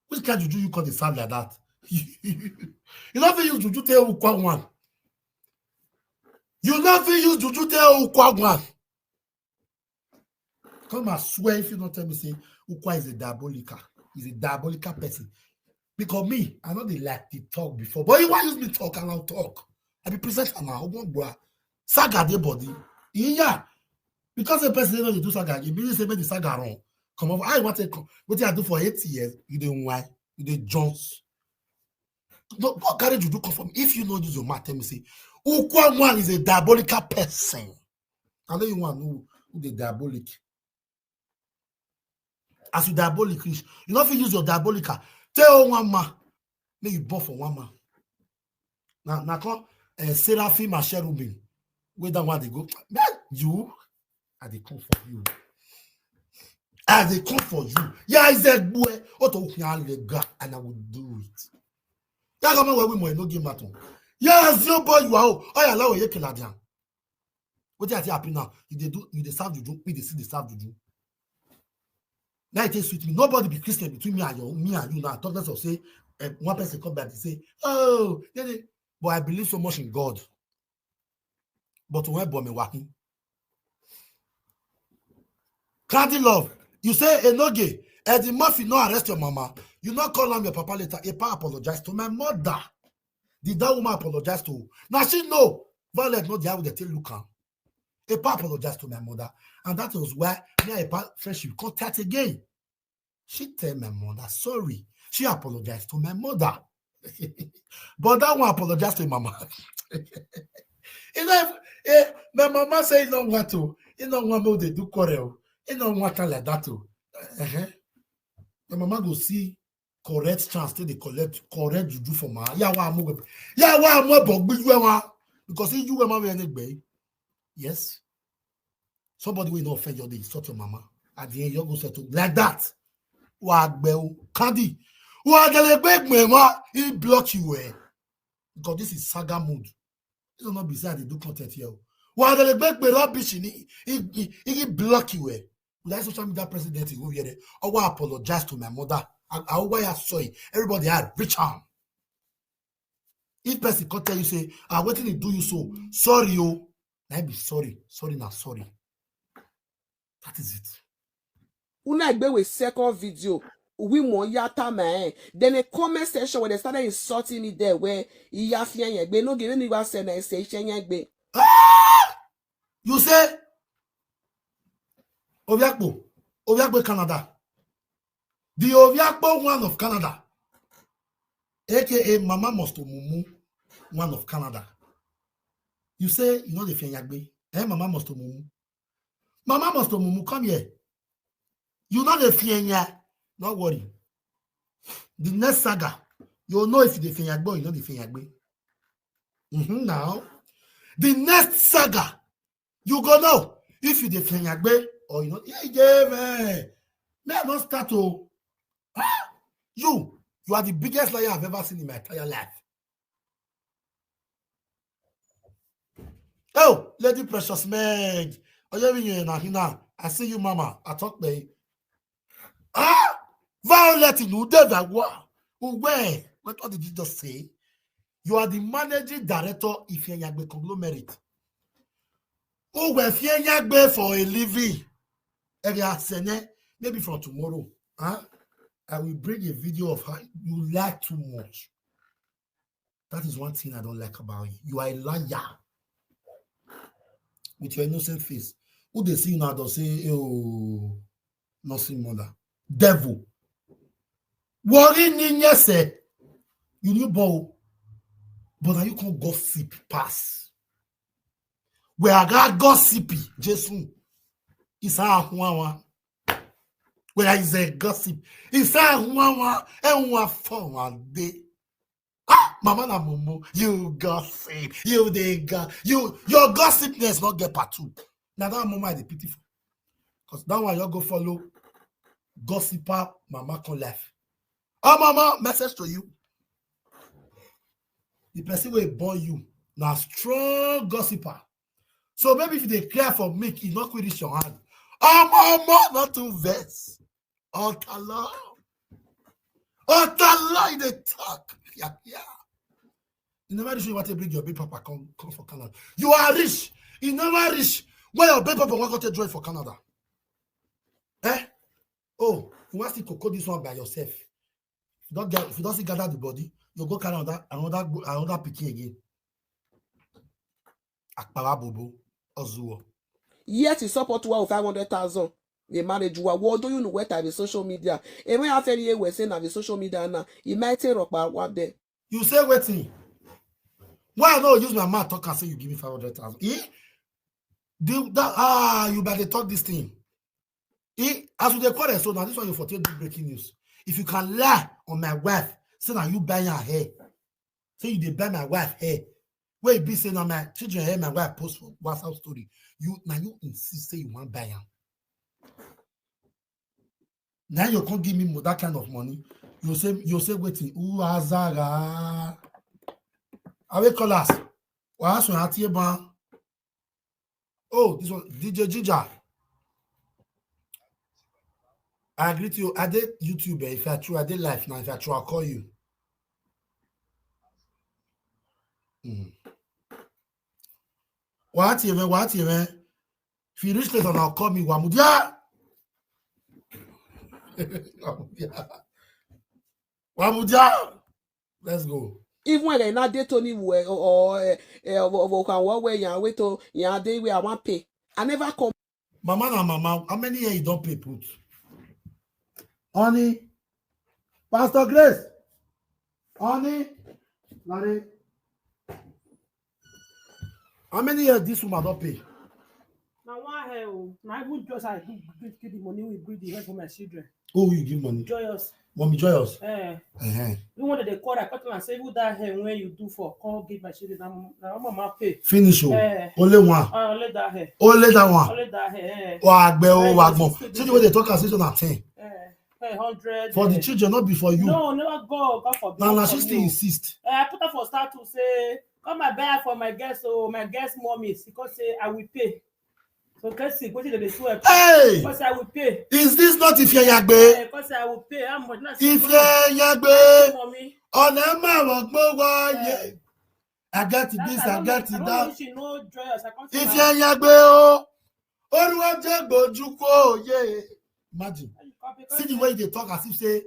Which kind juju you call dey serve like that? You no fit use juju tell ukwa one. You no fit use juju tell ukwa one. Come and swear if you don't tell me say Ukwa is a diabolical, is a diabolical person. Because me, I know they like the talk before, but you want use me talk and I'll talk. I be presenter now. Ogbongbua. Saga dey body. Yeah. Because a person don't do saga, you mean say make the saga run. Come on, I want to come. What I do for eight years, you dey why? You dey Jones. No, what carry juju come from? If you know this, your mouth tell me say Ukwa one is a diabolical person. I know you want who, who the diabolic. As you diabolic reach, you no fit use your diabolical. Tell one man, make you born for one man. Now, now come, uh, Seraphim and Cherubim. Where that one they go? Man, you, I dey come for you. I dey come for you. Yeah, is that boy? Oto lega, and I will do it. Yeah, come on, we no give matter. Yeah, zero boy, you are. Oh, yeah, allow you keladian. What I say happen now? You dey do, you dey serve juju, me dey see dey serve juju. Now it is sweet me. Nobody be Christian between me and you, me and you now. Talk less of say, eh, one person come back and say, "Oh, yeah, yeah." But I believe so much in God. But when boy me working, Candy Love, you say Enoge, Eddie Murphy no arrest your mama. You not call am your papa later. Epa apologize to my mother. Did that woman apologize to? Now she know. Violet know the how they take look am. Epa apologize to my mother. And that was why me and Epa friendship contact again. She tell my mother sorry. She apologized to my mother. But that one apologized to mama. You know, if, eh, my mama say you don't want to, you don't want me to do quarrel. You don't want her like that too. Uh-huh. My mama go see correct chance till they collect correct juju for my. Yeah, why I'm, yeah, why I'm a bug with you, because you were my. Yes. Somebody will not offend your day, insult your mama. At the end, you go settle like that. Wa gbe o, Candy. Wa gele gbe gbe wa, he block you, eh. Because this is saga mood. This will not be said they do content here. Wa gele gbe gbe rubbish in he, he, he, he block you, eh. Would I social media president go here? Oh, I apologize to my mother. I, I, why I sorry. Everybody, I reach out. If person come tell you say, "Ah, wetin dey do you so?" Sorry o. Na be sorry. Sorry na sorry. That is it. Una egbe with second video. We mo yata man. Then a comment section where they started insulting me there where iya fian ye gbe no give me wa se na se ise ye gbe. You say Oviakpo, Oviakpo Canada. The Oviakpo one of Canada, A K A Mama Must Mumu, one of Canada. You say you know the Fianyagbe. Eh, Mama Must Mumu. Mama Must Mumu, come here. You know the Fianya. Not worry. The next saga, you know if the Fianyagbe, you know the Fianyagbe. Mm-hmm, now, the next saga, you go know if you the Fianyagbe or you know. Yeah, yeah, man. Me, I don't start to. Ah! You, you are the biggest liar I've ever seen in my entire life. Oh, Lady Precious Meg. Oyemi Nahina. I see you, Mama. I talk, babe. Ah, Violet Inudeva. Where? What, what did you just say? You are the managing director of Ifenyagbe conglomerate. Who were Ifenyagbe for a living? Area Sene, maybe from tomorrow. Huh? I will bring a video of how you lie too much. That is one thing I don't like about you. You are a liar. With your innocent face. Who they see you now, they'll say, "Oh, nursing mother." Devil. Worry ni nyese. You new bow. But now you can't gossip pass. Where I got gossipy, Jason. It's a huawa. Where is a gossip? It's a huawa. And one for one day. Ah, Mama na Mumu, you gossip. You they go. You, your gossipness not get part two. Now that Mama is the pitiful. Because that one you go follow gossiper Mama come life. Oh, Mama, message to you. The person will born you. Now strong gossiper. So maybe if they clear for me, it not quit your hand. Oh, Mama, not too vex. Otala. Otala in the talk. Yeah, yeah. You never reach you want to bring your baby papa come, come for Canada. You are rich. You never reach where your baby papa want to join for Canada. Eh? Oh, you want to cocoa this one by yourself. If you don't get, if you don't see gather the body, you go carry another, another, another picking again. Akpara bobo, ozuo. Yet you support one five hundred thousand. A marriage war. What do you know what I be social media? And when I tell you we say na the social media now, you might say rock by one day. You say wetin? Why I no use my mouth talk and say you give me five hundred thousand? Eh? The, that, ah, you better talk this thing. Eh? As we dey call it, so now this one you for take do breaking news. If you can lie on my wife, say now you buy her hair. Say you dey buy my wife hair. Where you be say now my children hair, my wife post for WhatsApp story. You now you insist say you want buy am. Now you can't give me mo- that kind of money. You say you say wetin? Who azara? I will call us. Wàá sùn àti ẹ̀bọ̀n. Oh, this one, D J Ginger. I greet you. I did YouTube. Eh, if I true, I did live now. If I true, I'll call you. Mm. What you man? What you man? If you reach later, now call me Wamudia. Wamudia. Wamudia. Let's go. Even when I not date Tony or or eh, eh, or can work where you wait to you dey where I want pay. I never come. Mama na mama, how many years you don't pay put? Honey, Pastor Grace, honey, Larry, how many years this woman don't pay? Na one hair o. Na even just I give give the money we bring the hair for my children. Who will you give money? Joyous. Mommy Joyous. Eh. Uh-huh. Even when they call, I cut and say, "Who that hair when you do for? Come give my children. Na na mama pay." Finish. Oh. Eh. Only one. Ah, only that hair. Only that one. Only that hair. Eh. Wagbe o wagbon. See the way they talk as if na ten. Eh. Eh, hundred. For the Eh. children, not be for you. No, never go. God forbid. Now, now Not she for still you. Insist. Eh, I put her for start to say, "Come and buy her for my guest, oh, my guest mommy." She come say, "I will pay." So can see what they swear. Hey! Because I will pay. Is this not Ifenyagbe? Eh, because I will pay. How much? Na say, Ifenyagbe. Mommy. Ọ̀nà máa wọ̀ gbọ́ wáyé. I got That's this, I I don't got know- I it don't down. Know she know joyous. I can't say Ifenyagbe o. Olúwàjẹ́ gbójú kó yé. Imagine. See the way they talk as if say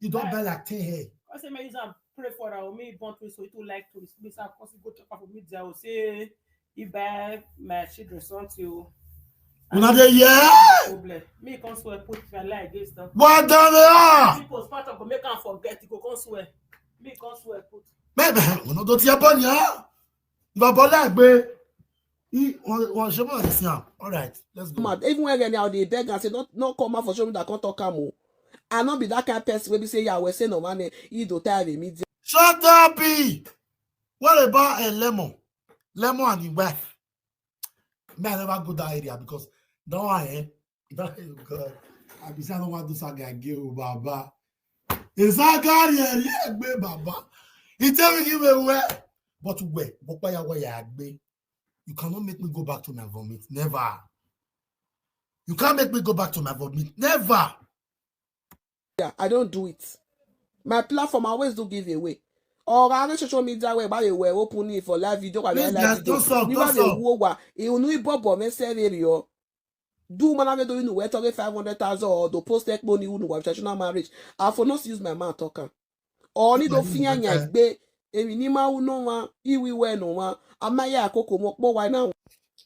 you don't buy like ten hair. I say, "Man, use and pray for her. Me born to so you too like to this. I can't go talk about media. I will say, he buy my children something. Oh. Una dey hear? Problem. Me can't swear put my lie against them. Wà á dán mi á. People part of go make am forget. He go can't swear. Me can't swear put. Bẹ́ẹ̀ bẹ́ẹ̀, ọ̀nà tó ti ẹ bọ́ ni á. Ìbá bọ́ láìpẹ́. Wọ́n ṣe mọ̀ sí am. All right, let's go. Mad. Even when anyhow they beg and say, "Not not come out for show me that can't talk am o." I not be that kind of person wey be say, "Yeah, we say no man, he do tell me media." Shut up, B. What about a lemon? Lemon and his wife. Me, I never go that area because that one, eh? That, oh God. I be say I don't want to sag again, oh, Baba. Ìsákárì ẹ̀rí ẹ̀gbẹ́ bàbá. Ìtẹ́wé kí wẹ́wẹ́. But where? Bọ́páyà wáyà àgbẹ̀. You cannot make me go back to my vomit. Never. You can't make me go back to my vomit. Never. Yeah, I don't do it. My platform, I always do giveaway. Or I social media where by were opening for live video. Please, guys, don't stop, don't stop. Wa. Inu ibobo me severio. Do man ave do you know we're talking five hundred thousand or do post tech money who know traditional marriage. I for not use my mouth talking. Or ni do finya nyagbe. Emi ni ma uno wa. Iwi we no wa. Amaya akoko mo po wa na.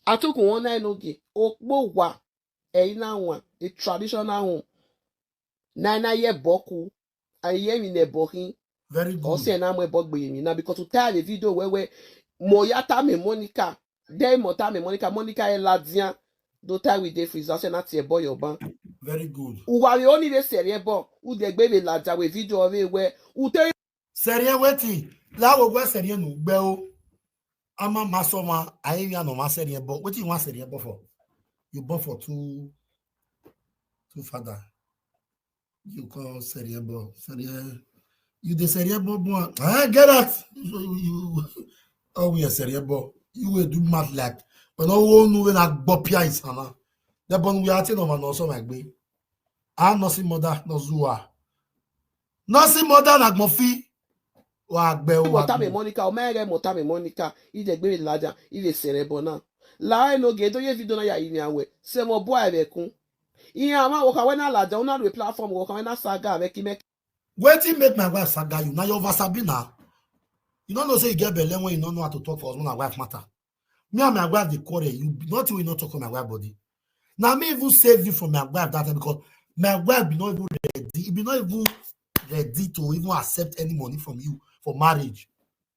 Atuku one na enoge. Okpo wa. Eina wa. A traditional home. Nine na ye boku. Aye mi ne bohin. Very good. Ose na mo bogbe mi na because to tell the video where where moyata me Monica. Dey mota me Monica. Monica e ladian. Do tie with the freezer. Ose na tie boy your ban. Very good. Uwa we only the serie bo. U de gbe me ladia we video we where. U te Serie wetin? Lawo gwe serie nu gbe o. Ama masoma ayi ya no ma serie bo. Wetin you want serie bo for? You born for two two father. You call serie bo. Serie you the serie bo boy. Ah, get out. You, you, you oh we are serie bo. You will do mad like. But no one know when I gbopia is ana. The bon we are tin of an also like me. I no see mother no zua. No see mother like Mofi. Wa gbe wa. Mota me Monica, o mere mota me Monica. I de gbe ladia, i de serebo na. La e no ge do ye video na ya ini awe. Se mo boy be kun. Iya ma wo ka we na ladia, una do platform wo ka we na saga be ki me. Wetin make my wife saga you? Now you over Sabina. You don't know say you get belle when you don't know how to talk for husband and wife matter. Me and my wife dey quarrel. You not you not talk on my wife body. Now me even save you from my wife that time because my wife be not even ready. He be not even ready to even accept any money from you for marriage.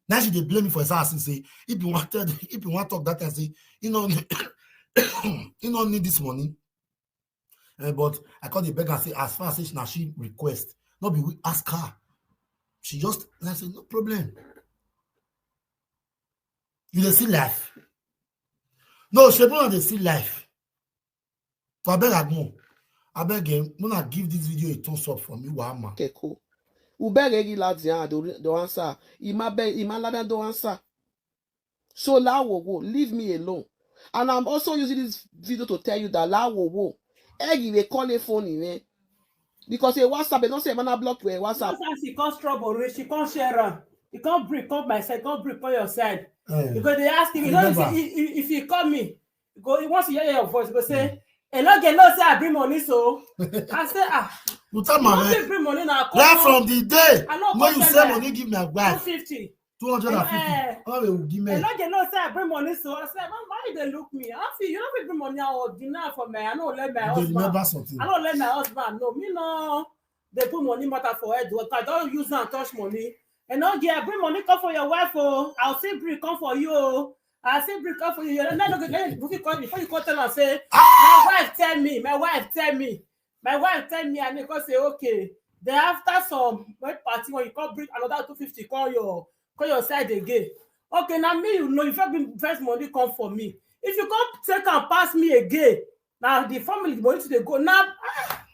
Now she dey blame me for his ass and say if you wanted, if you want talk that time, say you know you don't need this money. Uh, but I call the beggar and say as far as now she request, not be we ask her. She just I say no problem. You dey see life. No, Shebuna dey see life. For abeg Agmo, abeg eh, Muna give this video a thumbs up for me, Wama. Okay, cool. Ubere gi ladia do do answer. Ima be ima ladia do answer. So la wo wo, leave me alone. And I'm also using this video to tell you that la wo wo. Egi we call a phone in eh. Because a WhatsApp, they don't say man I block you a WhatsApp. Sometimes she can't trouble, she can't share her. You can't bring, come my side, can't bring, come your side. Eh, Because they ask him, you know, if, Remember. if, if he call me, he go, he wants to hear your voice, he go say, "Hello, girl, no say I bring money, so." I say, "Ah, you tell you don't my fit bring money now. Right from the day I know when you come say tell money give my Two wife fifty. two hundred and fifty. Eh. How will give me? Hello, girl, no say I bring money, so." I said, "Mom, why you dey look me? I feel you don't fit bring money out dinner for me. I don't let my You dey husband. remember something. I don't let my husband know. Me no, they put money matter for head. What I don't use and touch money. And no, girl, bring money come for your wife, oh. I'll see bring come for you, oh. I'll see bring come for you. You know, no, no, no, before you call, before you call, tell her say, my wife tell me, my wife tell me, my wife tell me, and they go say, okay. Then after some when party when you come bring another two fifty, call your call your side again. Okay, now me you know if you bring first money come for me. If you come take and pass me again, now the family money to dey go now. Ah,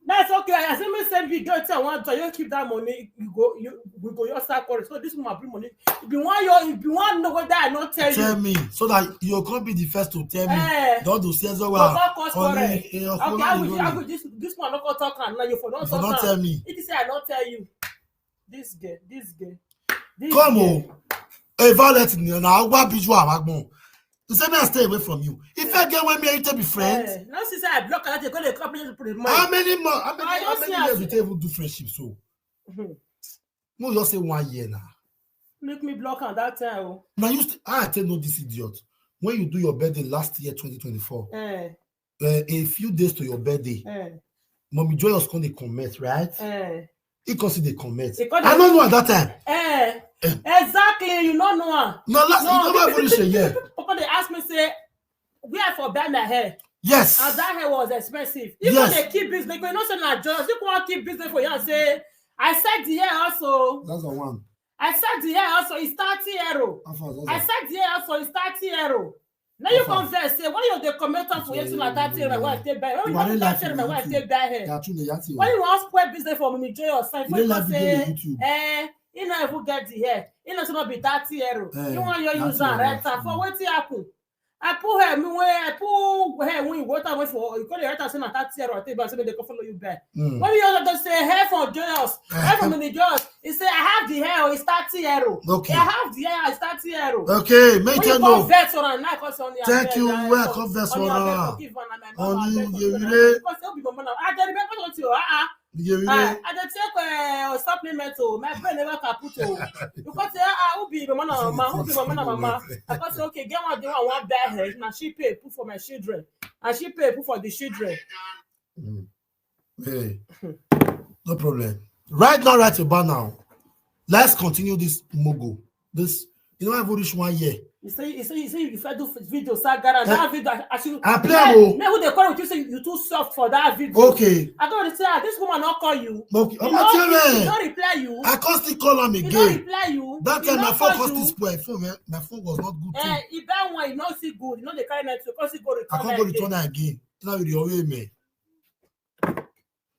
that's okay. I say me send video tell one to you keep that money. You go, you we go your start quarrel. So this woman bring money. If you want your, if you want know whether I not tell Tell you. Me so that you can't be the first to tell me. Eh. Don't do say so Go well. back cause Only quarrel. eh, Okay, only I will, you I know. will this this one not talk am now. You for not You for talk not am. Tell me. If you say I not tell you, this girl, this girl, this Come girl. on. Evalet ni na agwa biju awagbo. You say me I stay away from you. If I get when me and you to be friends, Eh, now since I block her, they go dey come to the how many more? How many, I how don't many see years as- we take even do friendship so? Mhm. No, just say one year now. Make me block her that time. Oh. Now you st- I tell no this idiot. When you do your birthday last year twenty twenty-four, Eh, uh, a few days to your birthday, eh, Mommy Joyous come dey comment, right? eh. He come see the comment. He come I dey- don't know at that time. Eh, exactly. You don't know her. No, last No, you never even reach a year. People they ask me say, where I for buy my hair? Yes. And that hair was expensive. If Yes. They keep business, you know, say na just you want keep business for you and say, I said the hair also. That's the one. I said the hair also is thirty euro. How far is I that? Said the hair also is thirty euro. Now you come vex say, why you dey comment am for YouTube like that thing, my wife take buy? Why you come vex say my wife take buy her? Why you wan spoil business for me, Joy, or sign? Why you wan say, eh, he no even get the hair. He no say no be thirty euro. You wan your use am right am for wetin happen? I put hair, me wey I put hair when you water wey for, you call the writer say na thirty euro, I take back say make they come follow you buy. When you just say hair for Joyous, hair for Mini Joyous, he say I have the hair, it's thirty euro. Okay. I have the hair, it's thirty euro. Okay, make you know. Vex on and now cause on your. Thank you. Where I come vex on now? On you, you, you. Because you be mama now. I dey remember something. Ah, I dey take uh, supplement o. My brain never kaput o. Because say, ah, who be mama na mama? Who be mama na mama? I come say, okay, get one day I wan buy hair. Na she pay put for my children. And she pay put for the children. Hey, no problem. Right now, right about now, let's continue this mogo. This, you know, I've reached one year. You say, you say, you say, you fit do video, Sagara. That video, I should. I play am o. Now who dey call you? Say you too soft for that video. Okay. I don't say, ah, this woman not call you. Okay. He not reply you. I can't still call am again. He not reply you. That time my phone cost this boy. Phone, eh, my phone was not good. Eh, if that one, you not see good. You know they carry network. Can't see go return. I can't go return that again. Now you dey always me.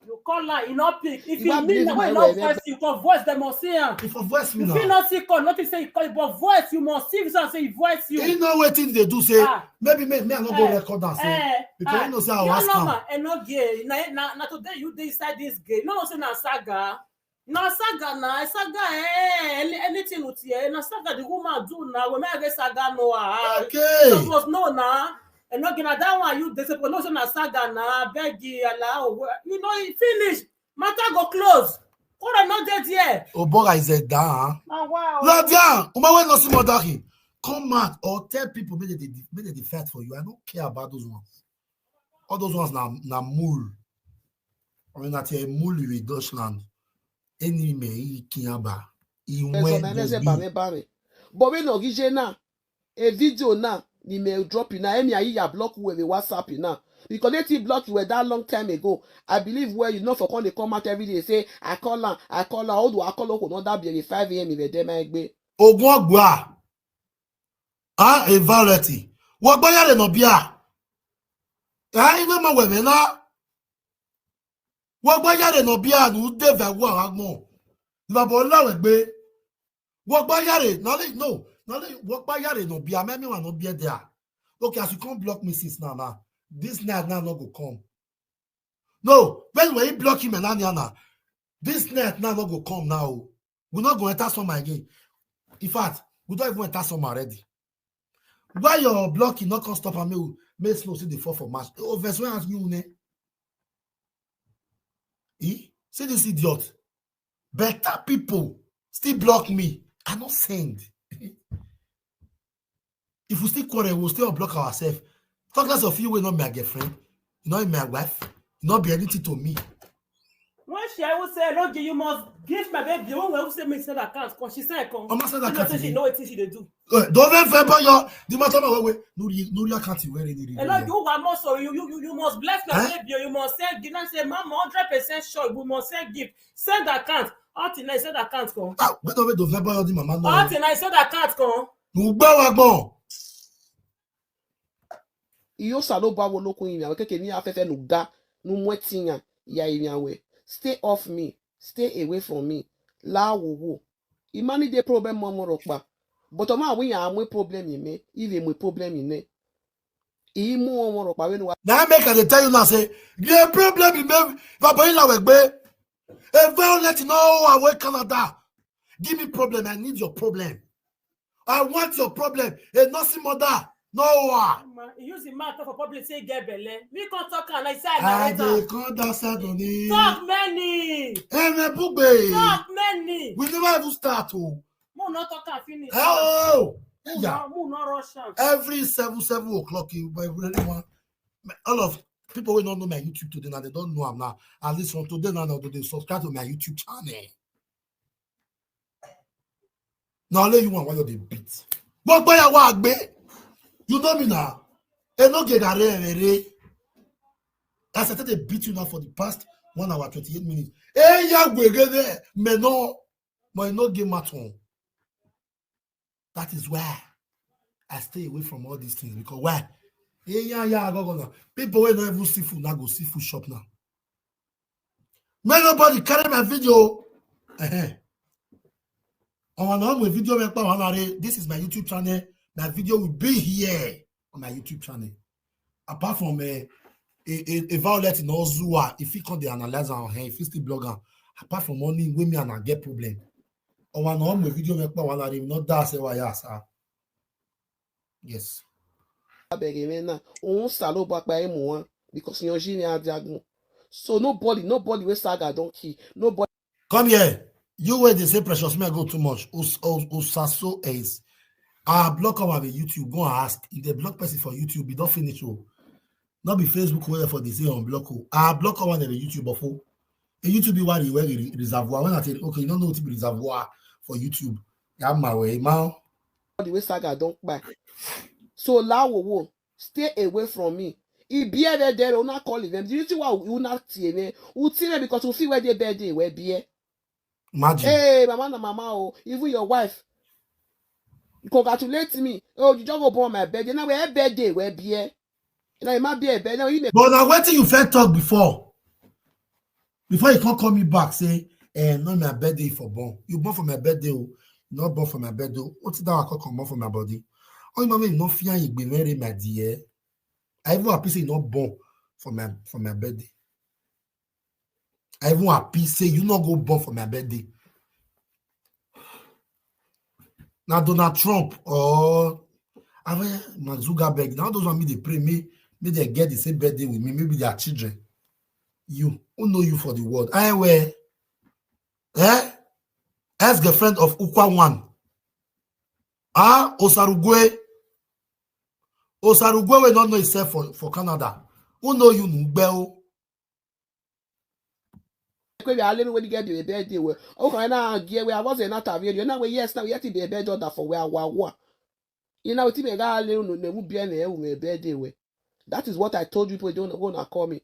You call am, you no pick. If you mean the way you no voice, you call voice, dem must see am. If you voice me now. You fit not see call, nothing say you call, but voice, you must see if say he voice you. He know wetin they do say, maybe me, me I no go record am say, because you know say I ask am. Enogie, na, na, na today you dey inside this game. You no know say na saga. Na saga na, saga, eh, any- anything with you, eh, na saga the woman do na, we make saga no, ah. Okay. Suppose no na. Enogie, na that one you dey suppose know say na saga na, beg you, allow, we- you know, e finish. Matter go close. Kora no dey there. Obora is a down. Ah, wow. Ladian, uma wey no see mother him. Come out or tell people make they dey- make they dey fight for you. I don't care about those ones. All those ones na na mul. I mean, that a mul with Deutschland. Any me he kinyaba. He went. But we no gije now. A video now, ni me drop it now. Emi ayi ya block we with WhatsApp now. Because they still block you that long time ago. I believe where you know for come they come out every day say, I call her, I call her, although I call her, not that be five a.m. in the day, my gbe. Ogun Ogba. Ah, a variety. What by no bia? Ah, you know my women now. What by no bia? No, they very well. No, but now we be. What by no, no, no. What by no bia? Me, me want no be there. Okay, as you come block me since now, now this night now no go come. No, when we block him and Anyana, this night now no go come now. We not go enter summer again. In fact, we don't even enter summer already. Why your blocking not come stop and make, make snow see the fall for March? Oh, verse one ask you ne. Eh? See this idiot. Better people still block me. I not send. If we still quarrel, we'll still block ourselves. Talk less of you, will not my girlfriend, you not my wife, you not be anything to me. When she, I will say, Lord, you must give my baby. When we say me send account, cause she send account. She know say she know what she dey do. Don't even favor your the matter my way. No, no, you can't wear any. Lord, you are more so. You, you, you must bless my baby. You must send give and say, Mama, hundred percent sure. We must send gift. Send account. All thing I send account come. Ah, but don't favor your the mama. All thing I send account come. No, go. Iyo salo ba wo lokun yin awe keke ni afefe nu ga nu mwetinya ya yin awe. Stay off me. Stay away from me. La wo wo. Imani de problem mo mo ropa. But o ma wi ya mo problem yin me. Ive mo problem yin ne. Imu o mo ropa we nu wa. Now make I dey tell you now say the problem you make Baba Ila we gbe. A violent no away Canada. Give me problem. I need your problem. I want your problem. A nursing mother. No. He use the mouth for public say get belle. Me come talk and I say I dey come that side on it. Talk many. Hey, me bugbe. Talk many. We never even start. Oh. Mo not talk and finish. Oh. Yeah. Mo not rush am. Every seven, seven o'clock, you everyone, all of people who don't know my YouTube today now, they don't know I'm now. At least from today now, they subscribe to my YouTube channel. Now let you one while you dey beat. What by your work, babe? You know me now. E no get that re re re. As I tell they beat you now for the past one hour twenty-eight minutes. Hey, ya we get there, me no, but no game at home. That is why I stay away from all these things because why? Yeah, yeah, yeah, go, go now. People wey no even see food now go see food shop now. Make nobody carry my video. Uh-huh. On my video, this is my YouTube channel. My video will be here on my YouTube channel. Apart from a, a, a, a Violet in Ozua, if he come the analyzer on her, if he still blog am, apart from money, women and I get problem. On my video, not that say why, sir. Yes. Abeg, amen now. Òun sá ló bá pa ẹ̀ mú wọn because yanjú ni adiagun. So nobody, nobody wey saga don kill. Nobody. Come here. You where they say Precious Men go too much. Us- us- Osaso is. I block our YouTube. Go and ask. If they block person for YouTube, it don't finish. Oh. Not be Facebook where for they say on block. Oh. I block our name YouTube before. A YouTube be worry where the reservoir. When I say, okay, you don't know what to be reservoir for YouTube. Yeah, my way, man. The way saga don kpai. So lawowo, stay away from me. If beer dey there, una call them. The reason why una tie me, u tie me because u feel where they bed dey where beer. Imagine. Hey, mama na mama, oh, even your wife congratulate me. Oh, you just go born my bed. Now where bed dey where beer. Now it might be a bed. Now you may But now wetin you first talk before? Before you can't call me back, say, eh, no, my birthday for born. You born for my birthday, oh. Not born for my birthday. Oh. What did that come born for my body? Oh, mommy, no fear you be very my dear. I even happy say you not born for my for my birthday. I even happy say you not go born for my birthday. Now Donald Trump or I mean, Mark Zuckerberg, now those one me they pray me, me they get the same birthday with me, maybe their children. You, who know you for the world? I wear, eh? Ex-girlfriend of Ukwa one. Ah, Osarugwe. Osarugwe will not know himself for, for Canada. Who know you, Nugbeo? Kwe bi alemi when you get the birthday we. Okay, now get where I was not available. Now we yes, now we have to be a bed order for where wa wa. You know, ti me ga le no ne mu bi na e we birthday we. That is what I told you people don't go na call me.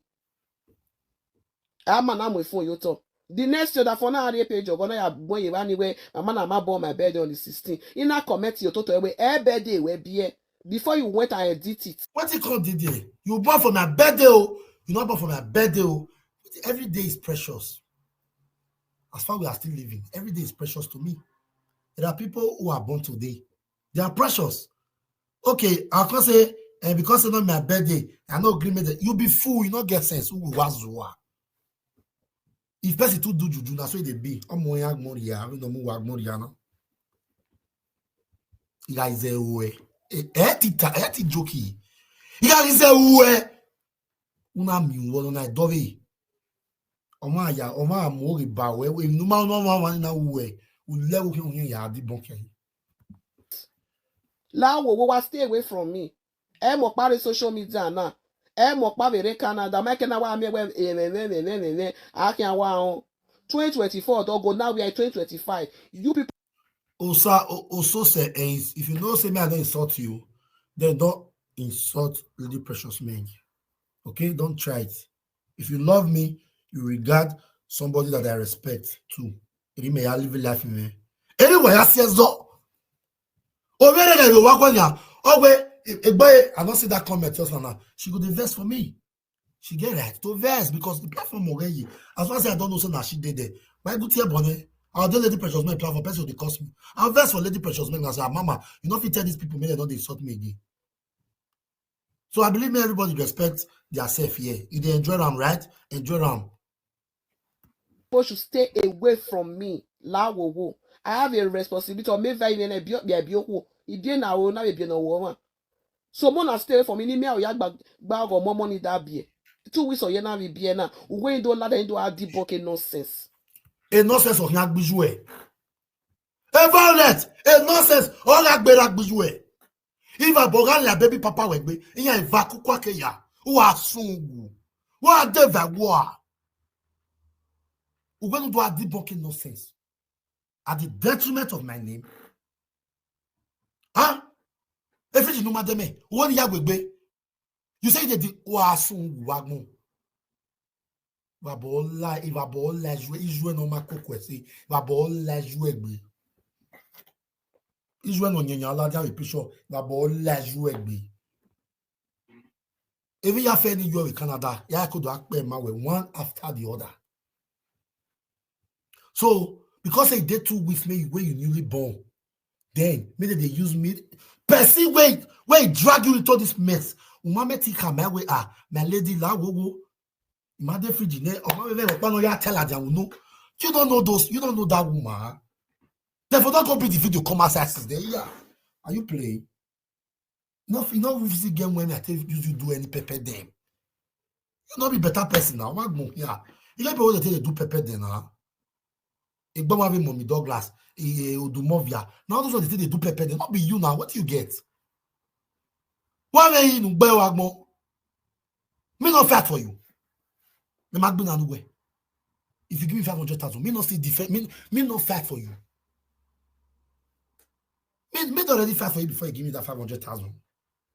I'm an amwe phone you talk. The next year that for now I page you gonna ya boy you anyway. My man, I'm born my birthday on the sixteenth. You not comment your total way. Eh, birthday we be here. Before you went and edit it. What you call did there? You born for my birthday, oh. You not born for my birthday, oh. Every day is precious. As far we are still living, every day is precious to me. There are people who are born today. They are precious. Okay, I can say, eh, because it's not my birthday, I no agree with it. You be fool, you not get sense. Who was who are? If person too do juju, that's where they be. I'm going to more ya, we no more more ya now. You guys say, "Uwe." Eh, eh, tita, eh, ti joki. You guys say, "Uwe." Una mi wo na dove. Oma ya, oma mo ri ba we, we no ma no ma wa na uwe. U le wo ki ya di bon ke. Lawowo wa stay away from me. Ẹ mọ̀ pa social media now. Ẹ mọ̀ pa very Canada. My can wa me we e me me me me me me. I can wa on. twenty twenty-four don go, now we are in twenty twenty-five. You people Osa o- Oso say, eh, if you know say me I don't insult you, then don't insult Lady Precious Men. Okay, don't try it. If you love me, you regard somebody that I respect too. It may I live a life in me. Anyway, I see as though. Oh, where did I go? What one ya? Oh, wait, eh, eh, boy, I don't see that comment just now. She go dey vex for me. She get right to vex because the platform already. As long as I don't know, so now she did there. My good here, Bonnie. I'll do Lady Precious Men platform. Person they cost me. I'll vex for Lady Precious Men. I say, "Ah, Mama, you know if you tell these people, maybe they don't insult me again." So I believe me, everybody respect their self here. If they enjoy them, right? Enjoy them. People should stay away from me. Lawowo. I have a responsibility. Or maybe I may be be be who. If you now, now be no woman. So mona stay away from me. Ni me ya gba gba go more money that be. Two weeks or year now be be now. We do ladder into our deep bucket nonsense. A nonsense of Nyagbijue. A Violet, a nonsense. All that better Gbijue. If I bogan la baby papa wegbe, iya iva kukwa ke ya. Who are sungu? Who are deva wa? We're going to do a deep bucket nonsense at the detriment of my name. Huh? If it's no matter me, what ya wegbe? You say they did wa sungu wagmo. Babola, Babola, Israel no ma koko si. Babola, Israel. Israel no nyanya alade a picture na bo laju egbe. Even ya fe ni yo in Canada, ya ko do akpe ma we one after the other. So because they dey two weeks, me wey you newly born, then maybe they use me. Person wey wey drag you into this mess. Uma me think am my way ah, my lady la wo wo. Ima dey fridge ne, or maybe we no ya tell her that we know. You don't know those, you don't know that woman. Therefore, don't go be the video come outside since there. Yeah. Are you playing? No, you know, we see game when I tell you, you do any pepper them. You no be better person now. What go here? You get people that tell you do pepper them now. Igboma ve Mommy Douglas, eh, Odumovia. Now those ones they say they do pepper them. Not be you now. What do you get? Why are you in Ugbewa Agbo? Me not fight for you. Me mag be na nowhere. If you give me five hundred thousand, me not still defend, me, me not fight for you. Me, me don already fight for you before you give me that five hundred thousand.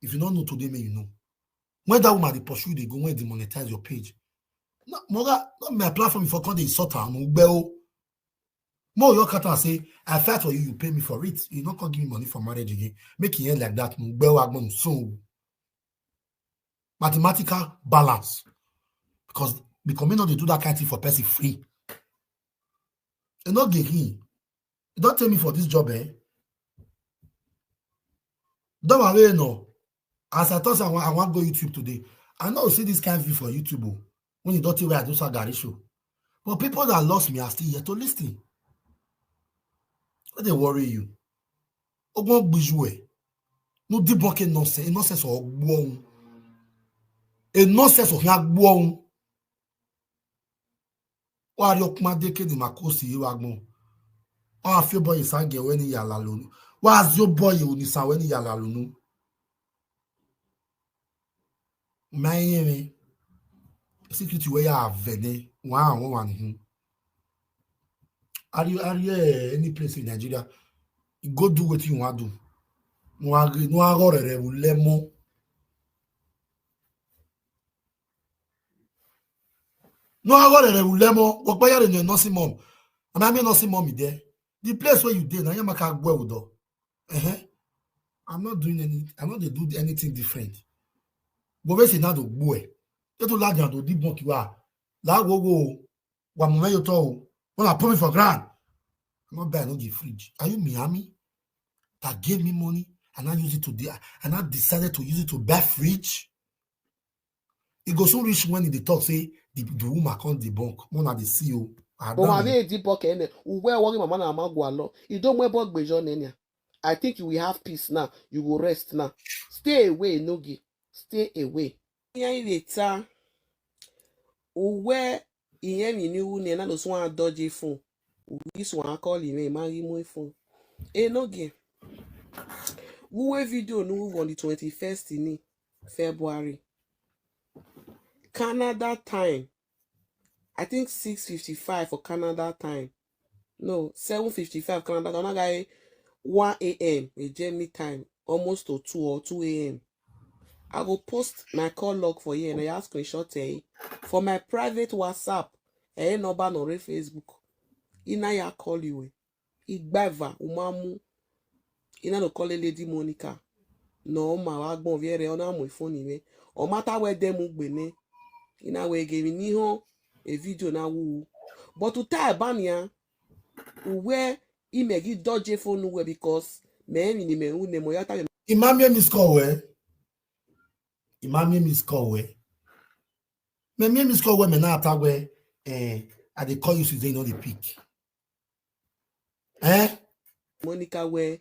If you don't know today, me you know. When that woman dey pursue, they go when they monetize your page. No, Moga, not my platform. If I come, they sort out. No, bell. More your cut and say, I fight for you, you pay me for it. You not come give me money for marriage again. Make it end like that. No, bell, I so mathematical balance. Because because me not they do that kind of thing for person free. And not get him. You don't tell me for this job, eh? Don't worry, no. As I thought I want, I want go YouTube today. I know see this kind of view for YouTube oh, when you don't tell where I do Sagari show. But people that lost me are still here to listen. What they worry you? Ogun gbiju e. No debunk nonsense, nonsense or gbon. A nonsense or gbon. Wa ri okuma de ke ni makosi yi wa gbon. Wa fi boy sange we ni yala lonu. Wa zi boy oni san we ni yala lonu. Ma yen me. Secret we ya vene. Wa won wa ni. Are you are you eh, any place in Nigeria? You go do what you want to do. No agri, no agorere lemo. No agorere lemo. Okpayare no nursing mom. And I mean nursing mom there. The place where you dey na yamaka gwe udo. Uh-huh. I'm not doing any. I'm not dey do anything different. But we say now the boy. You to lag and do the monkey wa. La wo wo. Wa mo me yo to. When I put me for ground, I'm not buying no give fridge. Are you Miami? That gave me money and I use it to the and I decided to use it to buy fridge. It go soon reach when the talk say the, the woman can't debunk. One of the C E O. I But don't my know. Very deep pocket, eh? Where worry mama na magwalo. You don't wear bug bejo nenya. I think you will have peace now. You will rest now. Stay away, Nogi. Stay away. Yan later. Uwe iye mi ni u ne na lo swan dodge phone. This one call him, eh, marry my phone. Eh, Nogi. Uwe video no on the twenty-first in February. Canada time. I think six fifty-five for Canada time. No, seven fifty-five Canada time. That guy, one a.m. a Germany time, almost to two or two a.m. I go post my call log for here and I ask screenshot eh, for my private WhatsApp. Eh, number no re Facebook. Ina ya call you. Eh. Igbava umamu. Ina no call Lady Monica. No ma wa gbon viere ona mo phone me. O mata we dem ugbe ne. Ina we give me ho a video na wu. But to tie bania, where he may give dodge phone nowhere because me ni me u ne mo yata me Imamie miss call we. Imamie miss call we. Me me miss call we me na ata we. Eh, I dey call you since you know the pick. Eh? Monica where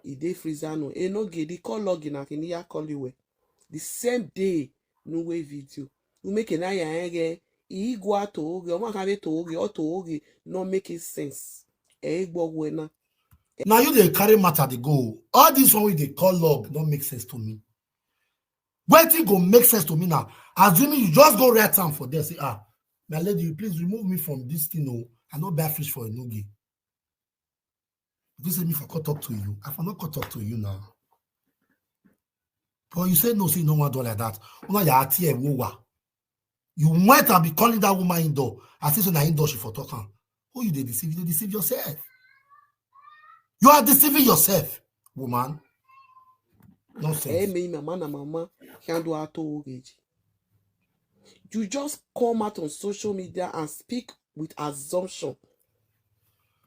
he dey freezer no. E no get the call log in akini ya call you we. The same day no way video. You make an eye ege. He go out to oge. Oma have to oge. Or to oge. No make it sense. E go we na. Now you dey carry matter dey go. All this one wey dey call log no make sense to me. Wetin go make sense to me now? Assuming you just go write am for there, say, ah, my lady, you please remove me from this thing. Oh, I no buy fish for Enoge. This is me for come talk to you. I for not come talk to you now. But you say no, say you no want do like that. Una ya ati e wo wa. You went and be calling that woman indoor. I say so na indoor she for talk am. Who you dey deceive? You dey deceive yourself. You are deceiving yourself. woman. Nonsense. Hey, me, mama na mama, can't do at all. You just come out on social media and speak with assumption.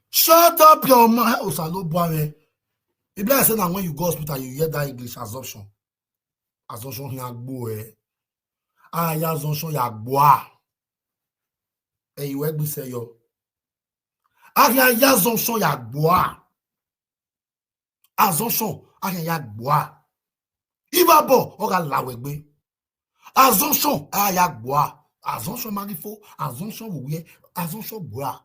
Shut up your mouth. Osalo Buare. If I say that when you go hospital, you hear that English, assumption. Assumption here go eh. Ah, ya assumption ya gboa. Eh, you work with say yo. Ah, ya ya assumption ya gboa. Assumption, ah, ya ya gboa. Iva bo, oga lawegbe. Assumption, ah, ya gboa. Assumption marifo, assumption wuye, assumption gboa.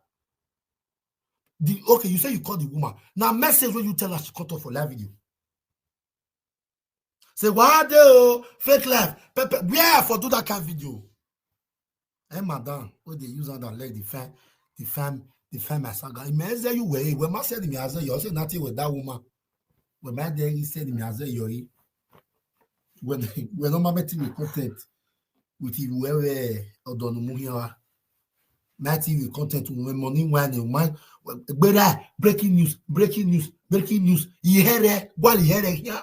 The, okay, you say you call the woman. Now message when you tell her she cut off for live video. Say, "What do? Fake life. Pepe, where I for do that kind of video?" Hey, madam, what they use on that leg, the fam, the fam, the fam, my saga. Imagine you were, when my said me, I said, "You say nothing with that woman." When my day, he said me, I said, "You when, when no matter me content with you, where, or don't know here." My T V content with money, when you man, breaking news, breaking news, breaking news. You hear it, while you hear it here.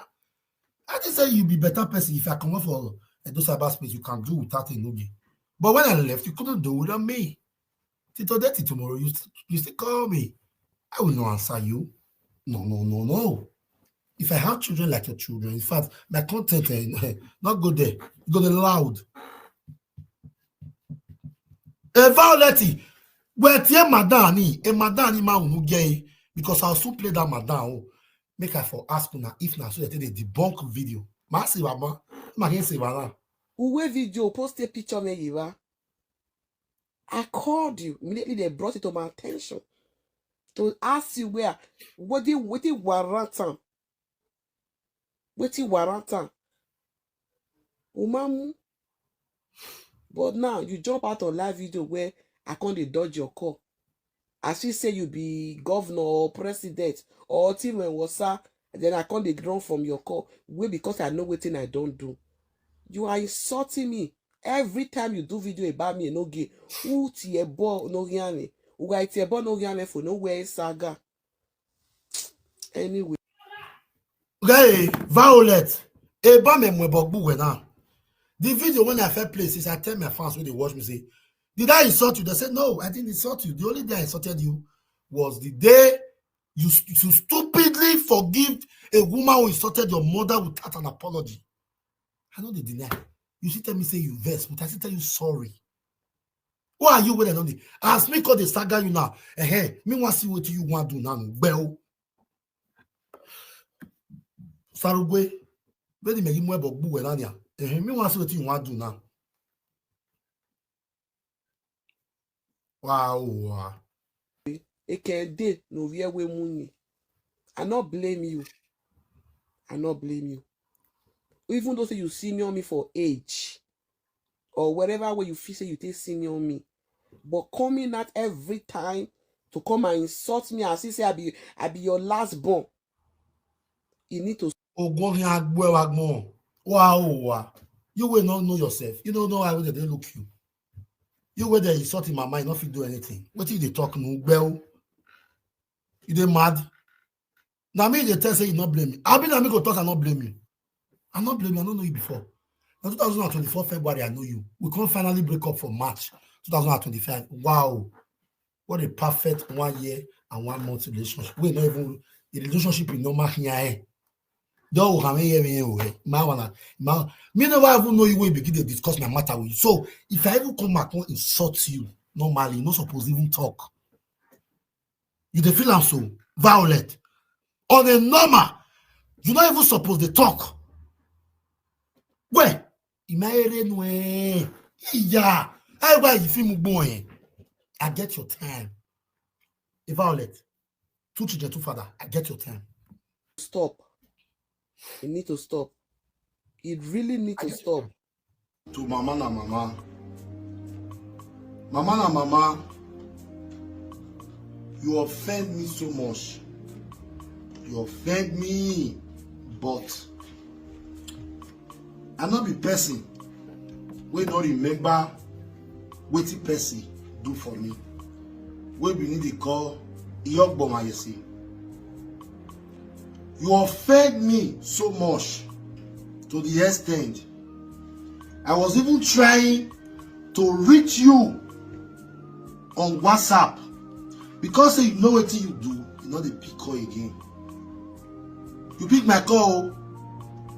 I just say you be better person if I come up for, eh, those cyberspace, you can do without a no. But when I left, you couldn't do without me. Till today, till tomorrow, you, st- you still call me. I will not answer you. No, no, no, no. If I have children like your children, in fact, my content eh, not go there. Go the loud. A Violet, well, tie madam ni, a madam ni ma unu gay because I'll soon play that madam. Oh. Make I for ask una if na so they take dey debunk video. Ma say baba, ma can say baba. Uwe video, post a picture me yiva. I called you. Immediately they brought it to my attention to ask you where, what did, what did warrant am? What did warrant am? Umamu. But now you jump out on live video where I can't dey dodge your call. As you say you be governor or president or team and wasa, then I can't dey run from your call. Wait, because I know what thing I don't do. You are insulting me. Every time you do video about me, no gay. Who tiebo no giane? Who tiebo no giane for no way saga? Anyway. Okay, Violet. Eba me mwe bogbu we now. The video when I first play, since I tell my fans when they watch me say, "Did I insult you?" They say, "No, I didn't insult you. The only day I insulted you was the day you, you stupidly forgive a woman who insulted your mother without an apology." I know they deny. You still tell me say you vex, but I still tell you sorry. Who are you when I don't dey? As me call the saga you now. Eh, eh, me want see what you want do now. Well, Sarugwe, where the Megi Mwebo Gbu Wenania? Eh, me want see what you want do now. Wow, wow. Ekede no vie we muni. I not blame you. I not blame you. Even though say you senior me for age or wherever way you feel say you take senior me, but coming out every time to come and insult me and say say I be I be your last born. You need to Ogun agbo wa gbon. Wow, wow. You will not know yourself. You don't know how they look you. You where they insult in my mind, not fit do anything. What if they talk no well? You dey mad? Now me they tell say you not blame me. I mean, I me go talk and not blame you. I not blame you. I don't know you before. Now two thousand and twenty-four February, I know you. We can finally break up for March two thousand and twenty-five. Wow. What a perfect one year and one month relationship. We not even the relationship in normal here. Eh? Don't have me here, me here, eh? My one, my, me never even know you will begin to discuss my matter with you. So if I even come back and insult you normally, you not supposed to even talk. You dey feel am so violent. On a normal, you not even supposed to talk. Well, in my area, no, eh. Yeah, I why you feel more boy. I get your time. A Violet, two children, two father. I get your time. Stop. You need to stop. It really need to stop. To mama na mama. Mama na mama. You offend me so much. You offend me, but I no be person wey no remember wetin person do for me. Wey be need dey call Iyogbomayesi. You offend me so much to the extent I was even trying to reach you on WhatsApp because say you know wetin you do, you no dey pick call again. You pick my call,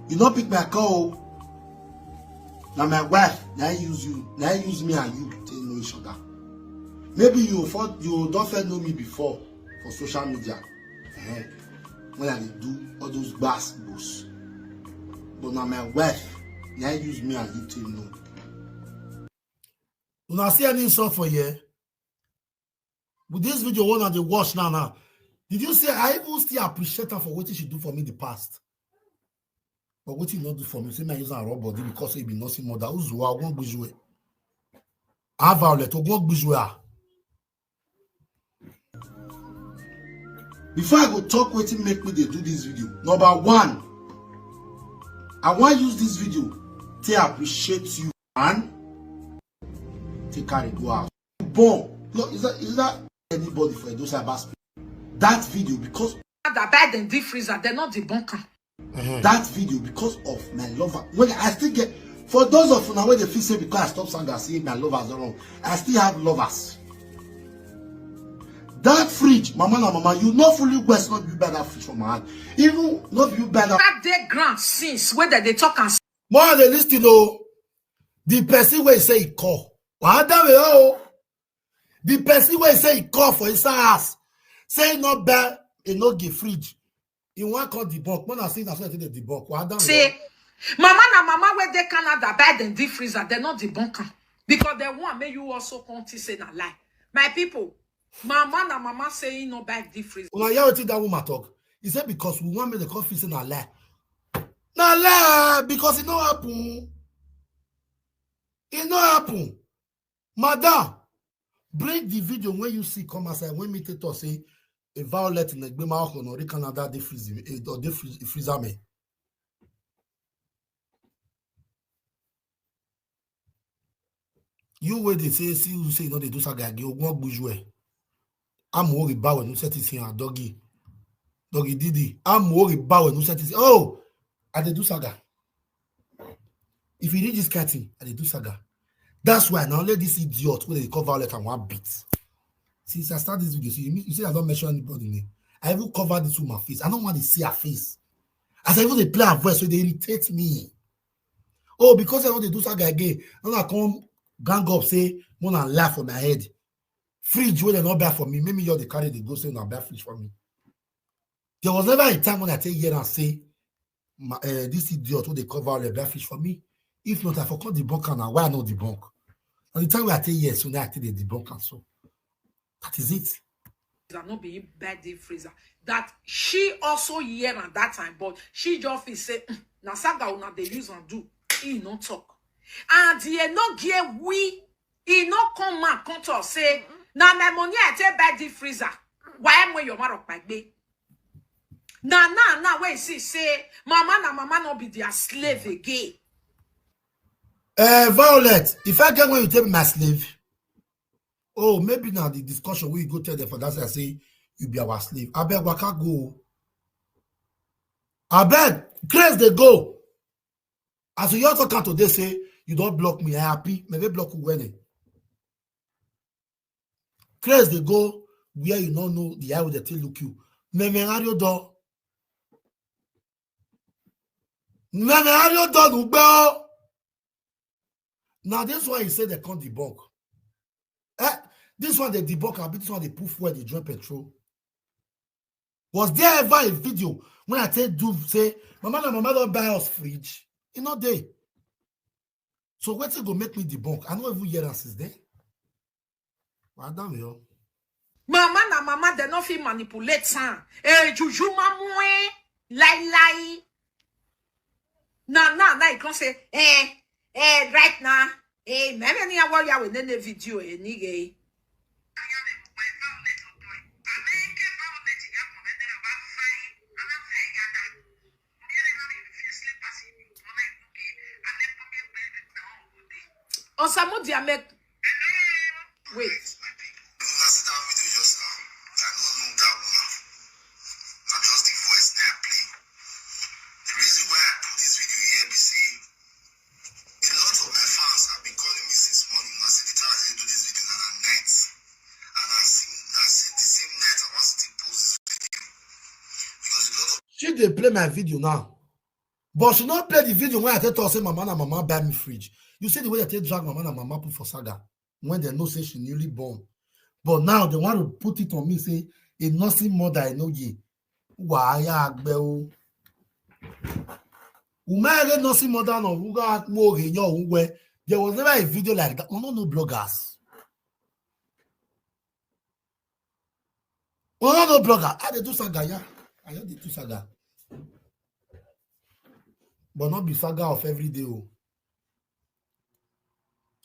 you no pick my call. Na my wife na use you, na use me and you take know each other. Maybe you for you don first know me before for social media. Eh, when I dey do all those gbas gbos. But na my wife na use me and you take know. Una see any insult for here? With this video one I dey watch now now, did you say I even still appreciate her for wetin she do for me the past? But wetin you no do for me, say me I use am rub body because say you be nursing mother. Uzuwa ogun gbijue. Ah, Violet, ogun gbijue. Before I go talk wetin make me dey do this video, number one, I wan use this video to appreciate you and take carry go out. Born. No, is that is that anybody for Edo Cyber Space? That video because That buy dem deep freezer, dem not debunk am. That video because of my lover. When I still get for those of una wey dey feel say because I stop saga say my lovers don run, I still have lovers. That fridge, mama na mama, you no fully west not you buy that fridge for my hand. Even not you buy that. That dey ground since wey dem dey talk am. More dey listen o. The person wey say he call. Wàá dá mi o. The person wey say he call for inside house, say he no buy, he no give fridge. He wan call debunk. When I see na so I take dey debunk. Wàá dá mi o. Say, mama na mama wey dey Canada buy dem deep freezer, dem no debunk am because dem want make you also come think say na lie. My people, mama na mama say he no buy deep freezer. Una hear wetin that woman talk? He say because we wan make the coffee say na lie. Na lie because e no happen. E no happen. Madam, bring the video when you see come outside when me take talk say a Violet in Egbema Honorary Canada dey freeze eh, or dey freeze freezer me. You wey dey say see you say you no dey do saga again, ogun ogbuju e. Amori bawe no set is here, doggy. Doggy Didi. Amori bawe no set is. Oh, I dey do saga. If you need this kind thing, I dey do saga. That's why now let this idiot wey dey call Violet and one beat. Since I start this video, so you, mean- you say I don't mention anybody name. I even cover this woman face. I don't want to see her face. As I even dey play her voice, so they irritate me. Oh, because I want to do saga again. And I come gang up, say, "Mona laugh for my head." Fridge wey dem no buy for me, make me your dey carry dey go say una buy fridge for me. There was never a time when I take hear and say, my, uh, this idiot wey dey cover all the buy fridge for me. If not, I for come debunk am now. Why I no debunk? And the time wey I take hear, so now I take dey debunk am so. That is it. That no be him birthday freezer. That she also hear at that time, but she just feel say, "Mm, na saga una dey use and do." He no talk. And he no give we. He no come man come talk say, "Na my money I take buy the freezer." Why am I your man of my bay? Na now now wey you see say mama na mama no be their slave again. Uh, Violet, if I get when you take be my slave, oh, maybe now the discussion we go tell them for that side say you be our slave. I beg waka go. I beg, Grace dey go. As you talk am today say you don block me, I happy. Maybe block you when. Grace dey go where you no know the eye wey dey take look you. Meme ario do. Meme ario do nugbe o. Now this one he say they come debunk. Eh, this one they debunk, abi this one they poof where they join petrol. Was there ever a video when I tell do say, "Mama na mama don't buy us fridge"? E no dey. So wetin go make me debunk? I no even hear am since then. Well done, yo. Mama na mama, they no fit manipulate am. Eh, juju mamue, lie lie. Na na na, he come say, eh, eh, right now, eh, meme ni awo ya we nene video eh ni ge. Osamu dia make wait. Una see that video just now? I no know that woman. Na just the voice na play. They play my video now. But she not play the video when I tell her say mama na mama buy me fridge. You see the way they take drag mama na mama put for saga when they know say she newly born. But now they want to put it on me say a nursing mother I know ye. Why agbe o? Umere nursing mother no wuga mo re yo uwe. There was never a video like that. We no know bloggers. We no know blogger. I dey do saga, yeah. I just dey do saga. But not be saga of every day. Oh.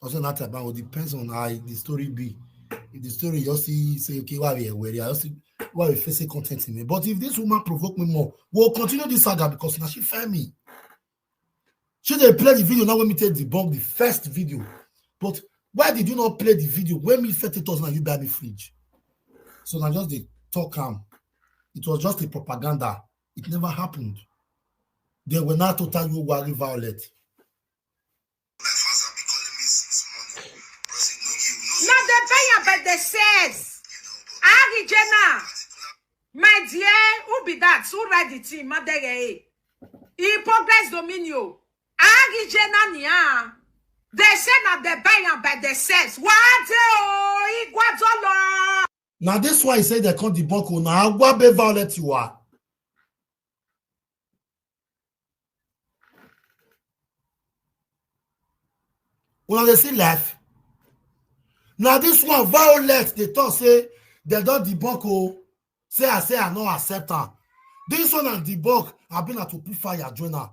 Also, not about it depends on how the story be. If the story you see say okay, why we where I see why we facing content in me. But if this woman provoke me more, we'll continue this saga because now she find me. She dey play the video now when me take debunk the first video. But why did you not play the video when me first it was now you buy me fridge? So now just the talk am. It was just a propaganda. It never happened. They were not total you worry Violet. Now they buy am by themselves. Arigena, my dear, who be that? Who write the thing? Madere, eh? In progress, Dominio. Arigena nia. They say now they buy am by themselves. What? Oh, Iguadolo. Now this why I say they come debunk you. Now Agwabe Violet you are. Una dey see life. Now this one Violet they talk say they don't debunk oh. Say I say I no accept her. This one and debunk have been to put fire join her.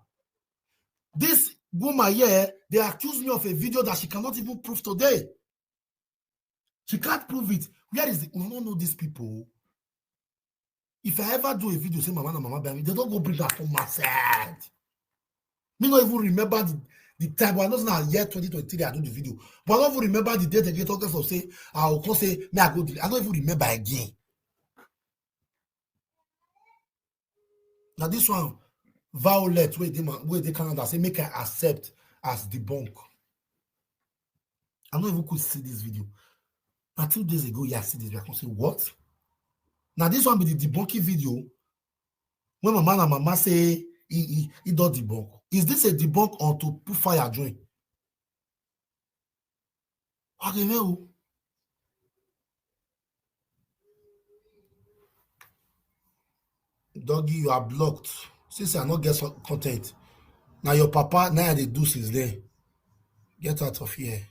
This woman here, they accuse me of a video that she cannot even prove today. She can't prove it. Where is it? We don't know these people. If I ever do a video, say mama na mama buy me, they don't go bring that for my side. Me not even remember the, the time. But I know now year twenty twenty-three I do the video. But I don't even remember the date again. Talking of say I will come say me I go delete. I don't even remember again. Now this one, Violet, where they where they Canada say make I accept as debunk. I don't even could see this video. Now two days ago, yeah, I see this. I can say what? Now this one be the debunking video. When my man and mama say he he, he don't debunk. Is this a debunk or to put fire join? Ageme o. Doggy, you are blocked. Since I not get some content. Now your papa, now they do since then. Get out of here.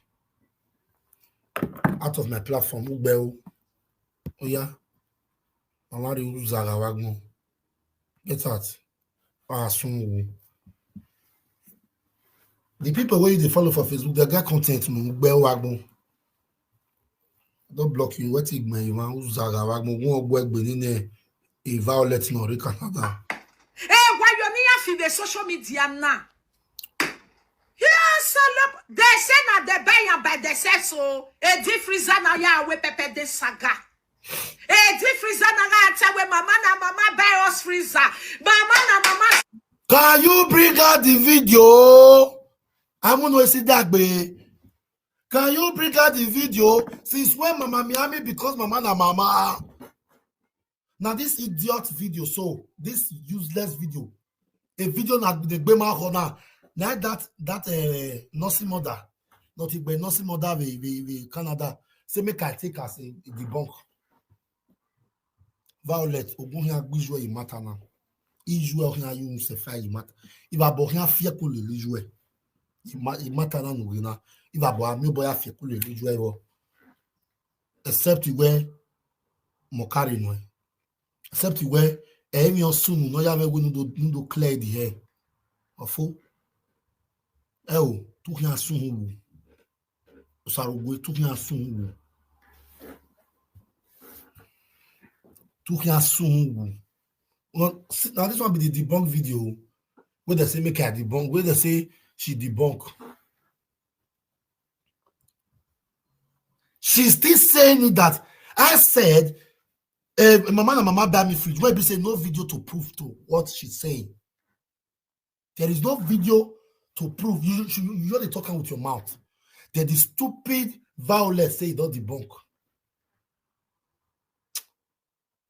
Out of my platform. Ugbe o. Oh yeah. Mama de uzaga wagmo. Get out. Ah, soon. The people where you dey follow for Facebook, they get content. No, ugbe o wagmo. Don't block you. What igbe you man uzaga wagmo. Go ogbe egbe nine. A Violet no re Canada. Hey, why you near fi the social media now? Yes, I love. They say now they buy and buy the sell so a deep freezer now yeah we pepper the saga. A deep freezer now I tell we mama na mama buy us freezer. Mama na mama. Can you bring out the video? I'm gonna see that way. Can you bring out the video since when Mama Miami because Mama na Mama? Now this idiot video, so this useless video, a video na the Bema Hona, now that that uh, nursing mother, not even nursing mother we we, we Canada, say make I take as a, a debunk. Violet, ogun here gbijwe matter now. Ijwe here you se fa matter. If I bo here fear cool ijwe. Matter na no na. If I bo mi bo ya fear cool ijwe wo. Except where mo carry no. Except where every on soon no ya we no do no do clear the hair. Ofo. Eh o, tu here soon. Osarogwe tu here soon. Tu here soon. Well, see, now this one be the debunk video. Where they say make her debunk, where they say she debunk. She's still saying it that I said, uh, mama na mama buy me fridge. Where be say no video to prove to what she's saying. There is no video to prove. You should you, you only talking with your mouth. Then the stupid Violet say don't debunk.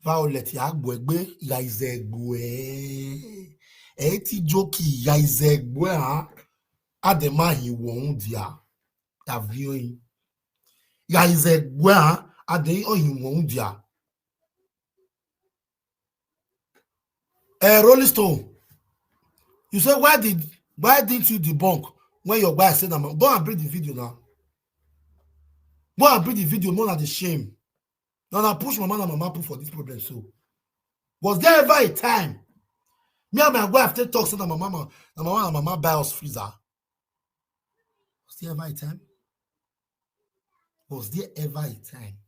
Violet ya gbegbe ya izegbe. Eti joki ya izegbe ha. Adema hi won dia. Ya viewing. Ya izegbe ha. Ade o hi won dia. Eh, Rolling Stone. You say why did why didn't you debunk when your wife said that? Go and bring the video now. Go and bring the video. More than the shame. Now, now push mama and mama put for this problem. So, was there ever a time me and my wife take talk so that my mama, my mama and mama buy us freezer? Was there ever a time? Was there ever a time?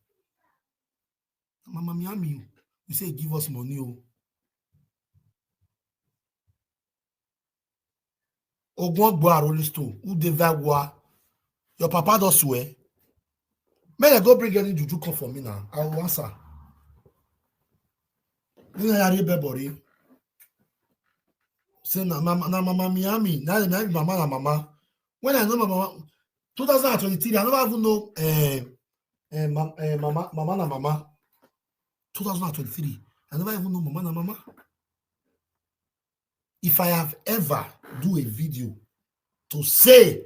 Mama Miami, you say give us money, oh. Ogun Ogbo and Rolling Stone, who dey vibe wa? Your papa don swear. Make dem go bring any juju come for me now. I will answer. Nina yari bebori. Say na mama, na mama Miami. Na na mama na mama. When I know mama, two thousand and twenty-three, I never even know eh, eh, ma, eh, mama, mama na mama. Two thousand and twenty-three, I never even know mama na mama. If I have ever do a video to say,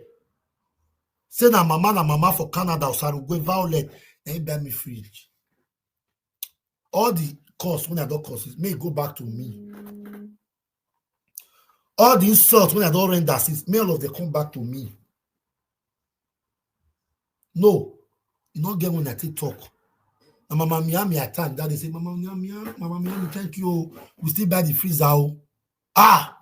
say na mama na mama for Canada, Osarugwe Violet, na him buy me fridge. All the cost when I don cost, may e go back to me. All the insult when I don render since, may all of them come back to me. No, you no get when I take talk. And Mama Miami at time that they say, Mama Miami, Mama Miami, thank you. We still buy the freezer. Oh. Ah,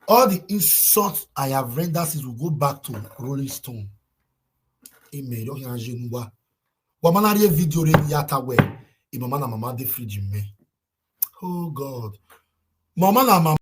all the insults I have rendered since will go back to Rolling Stone. Amen. Don't hear Ajenuwa. Wamanari video re yata we. Mama na mama dey fridge me. Oh God. Mama na mama.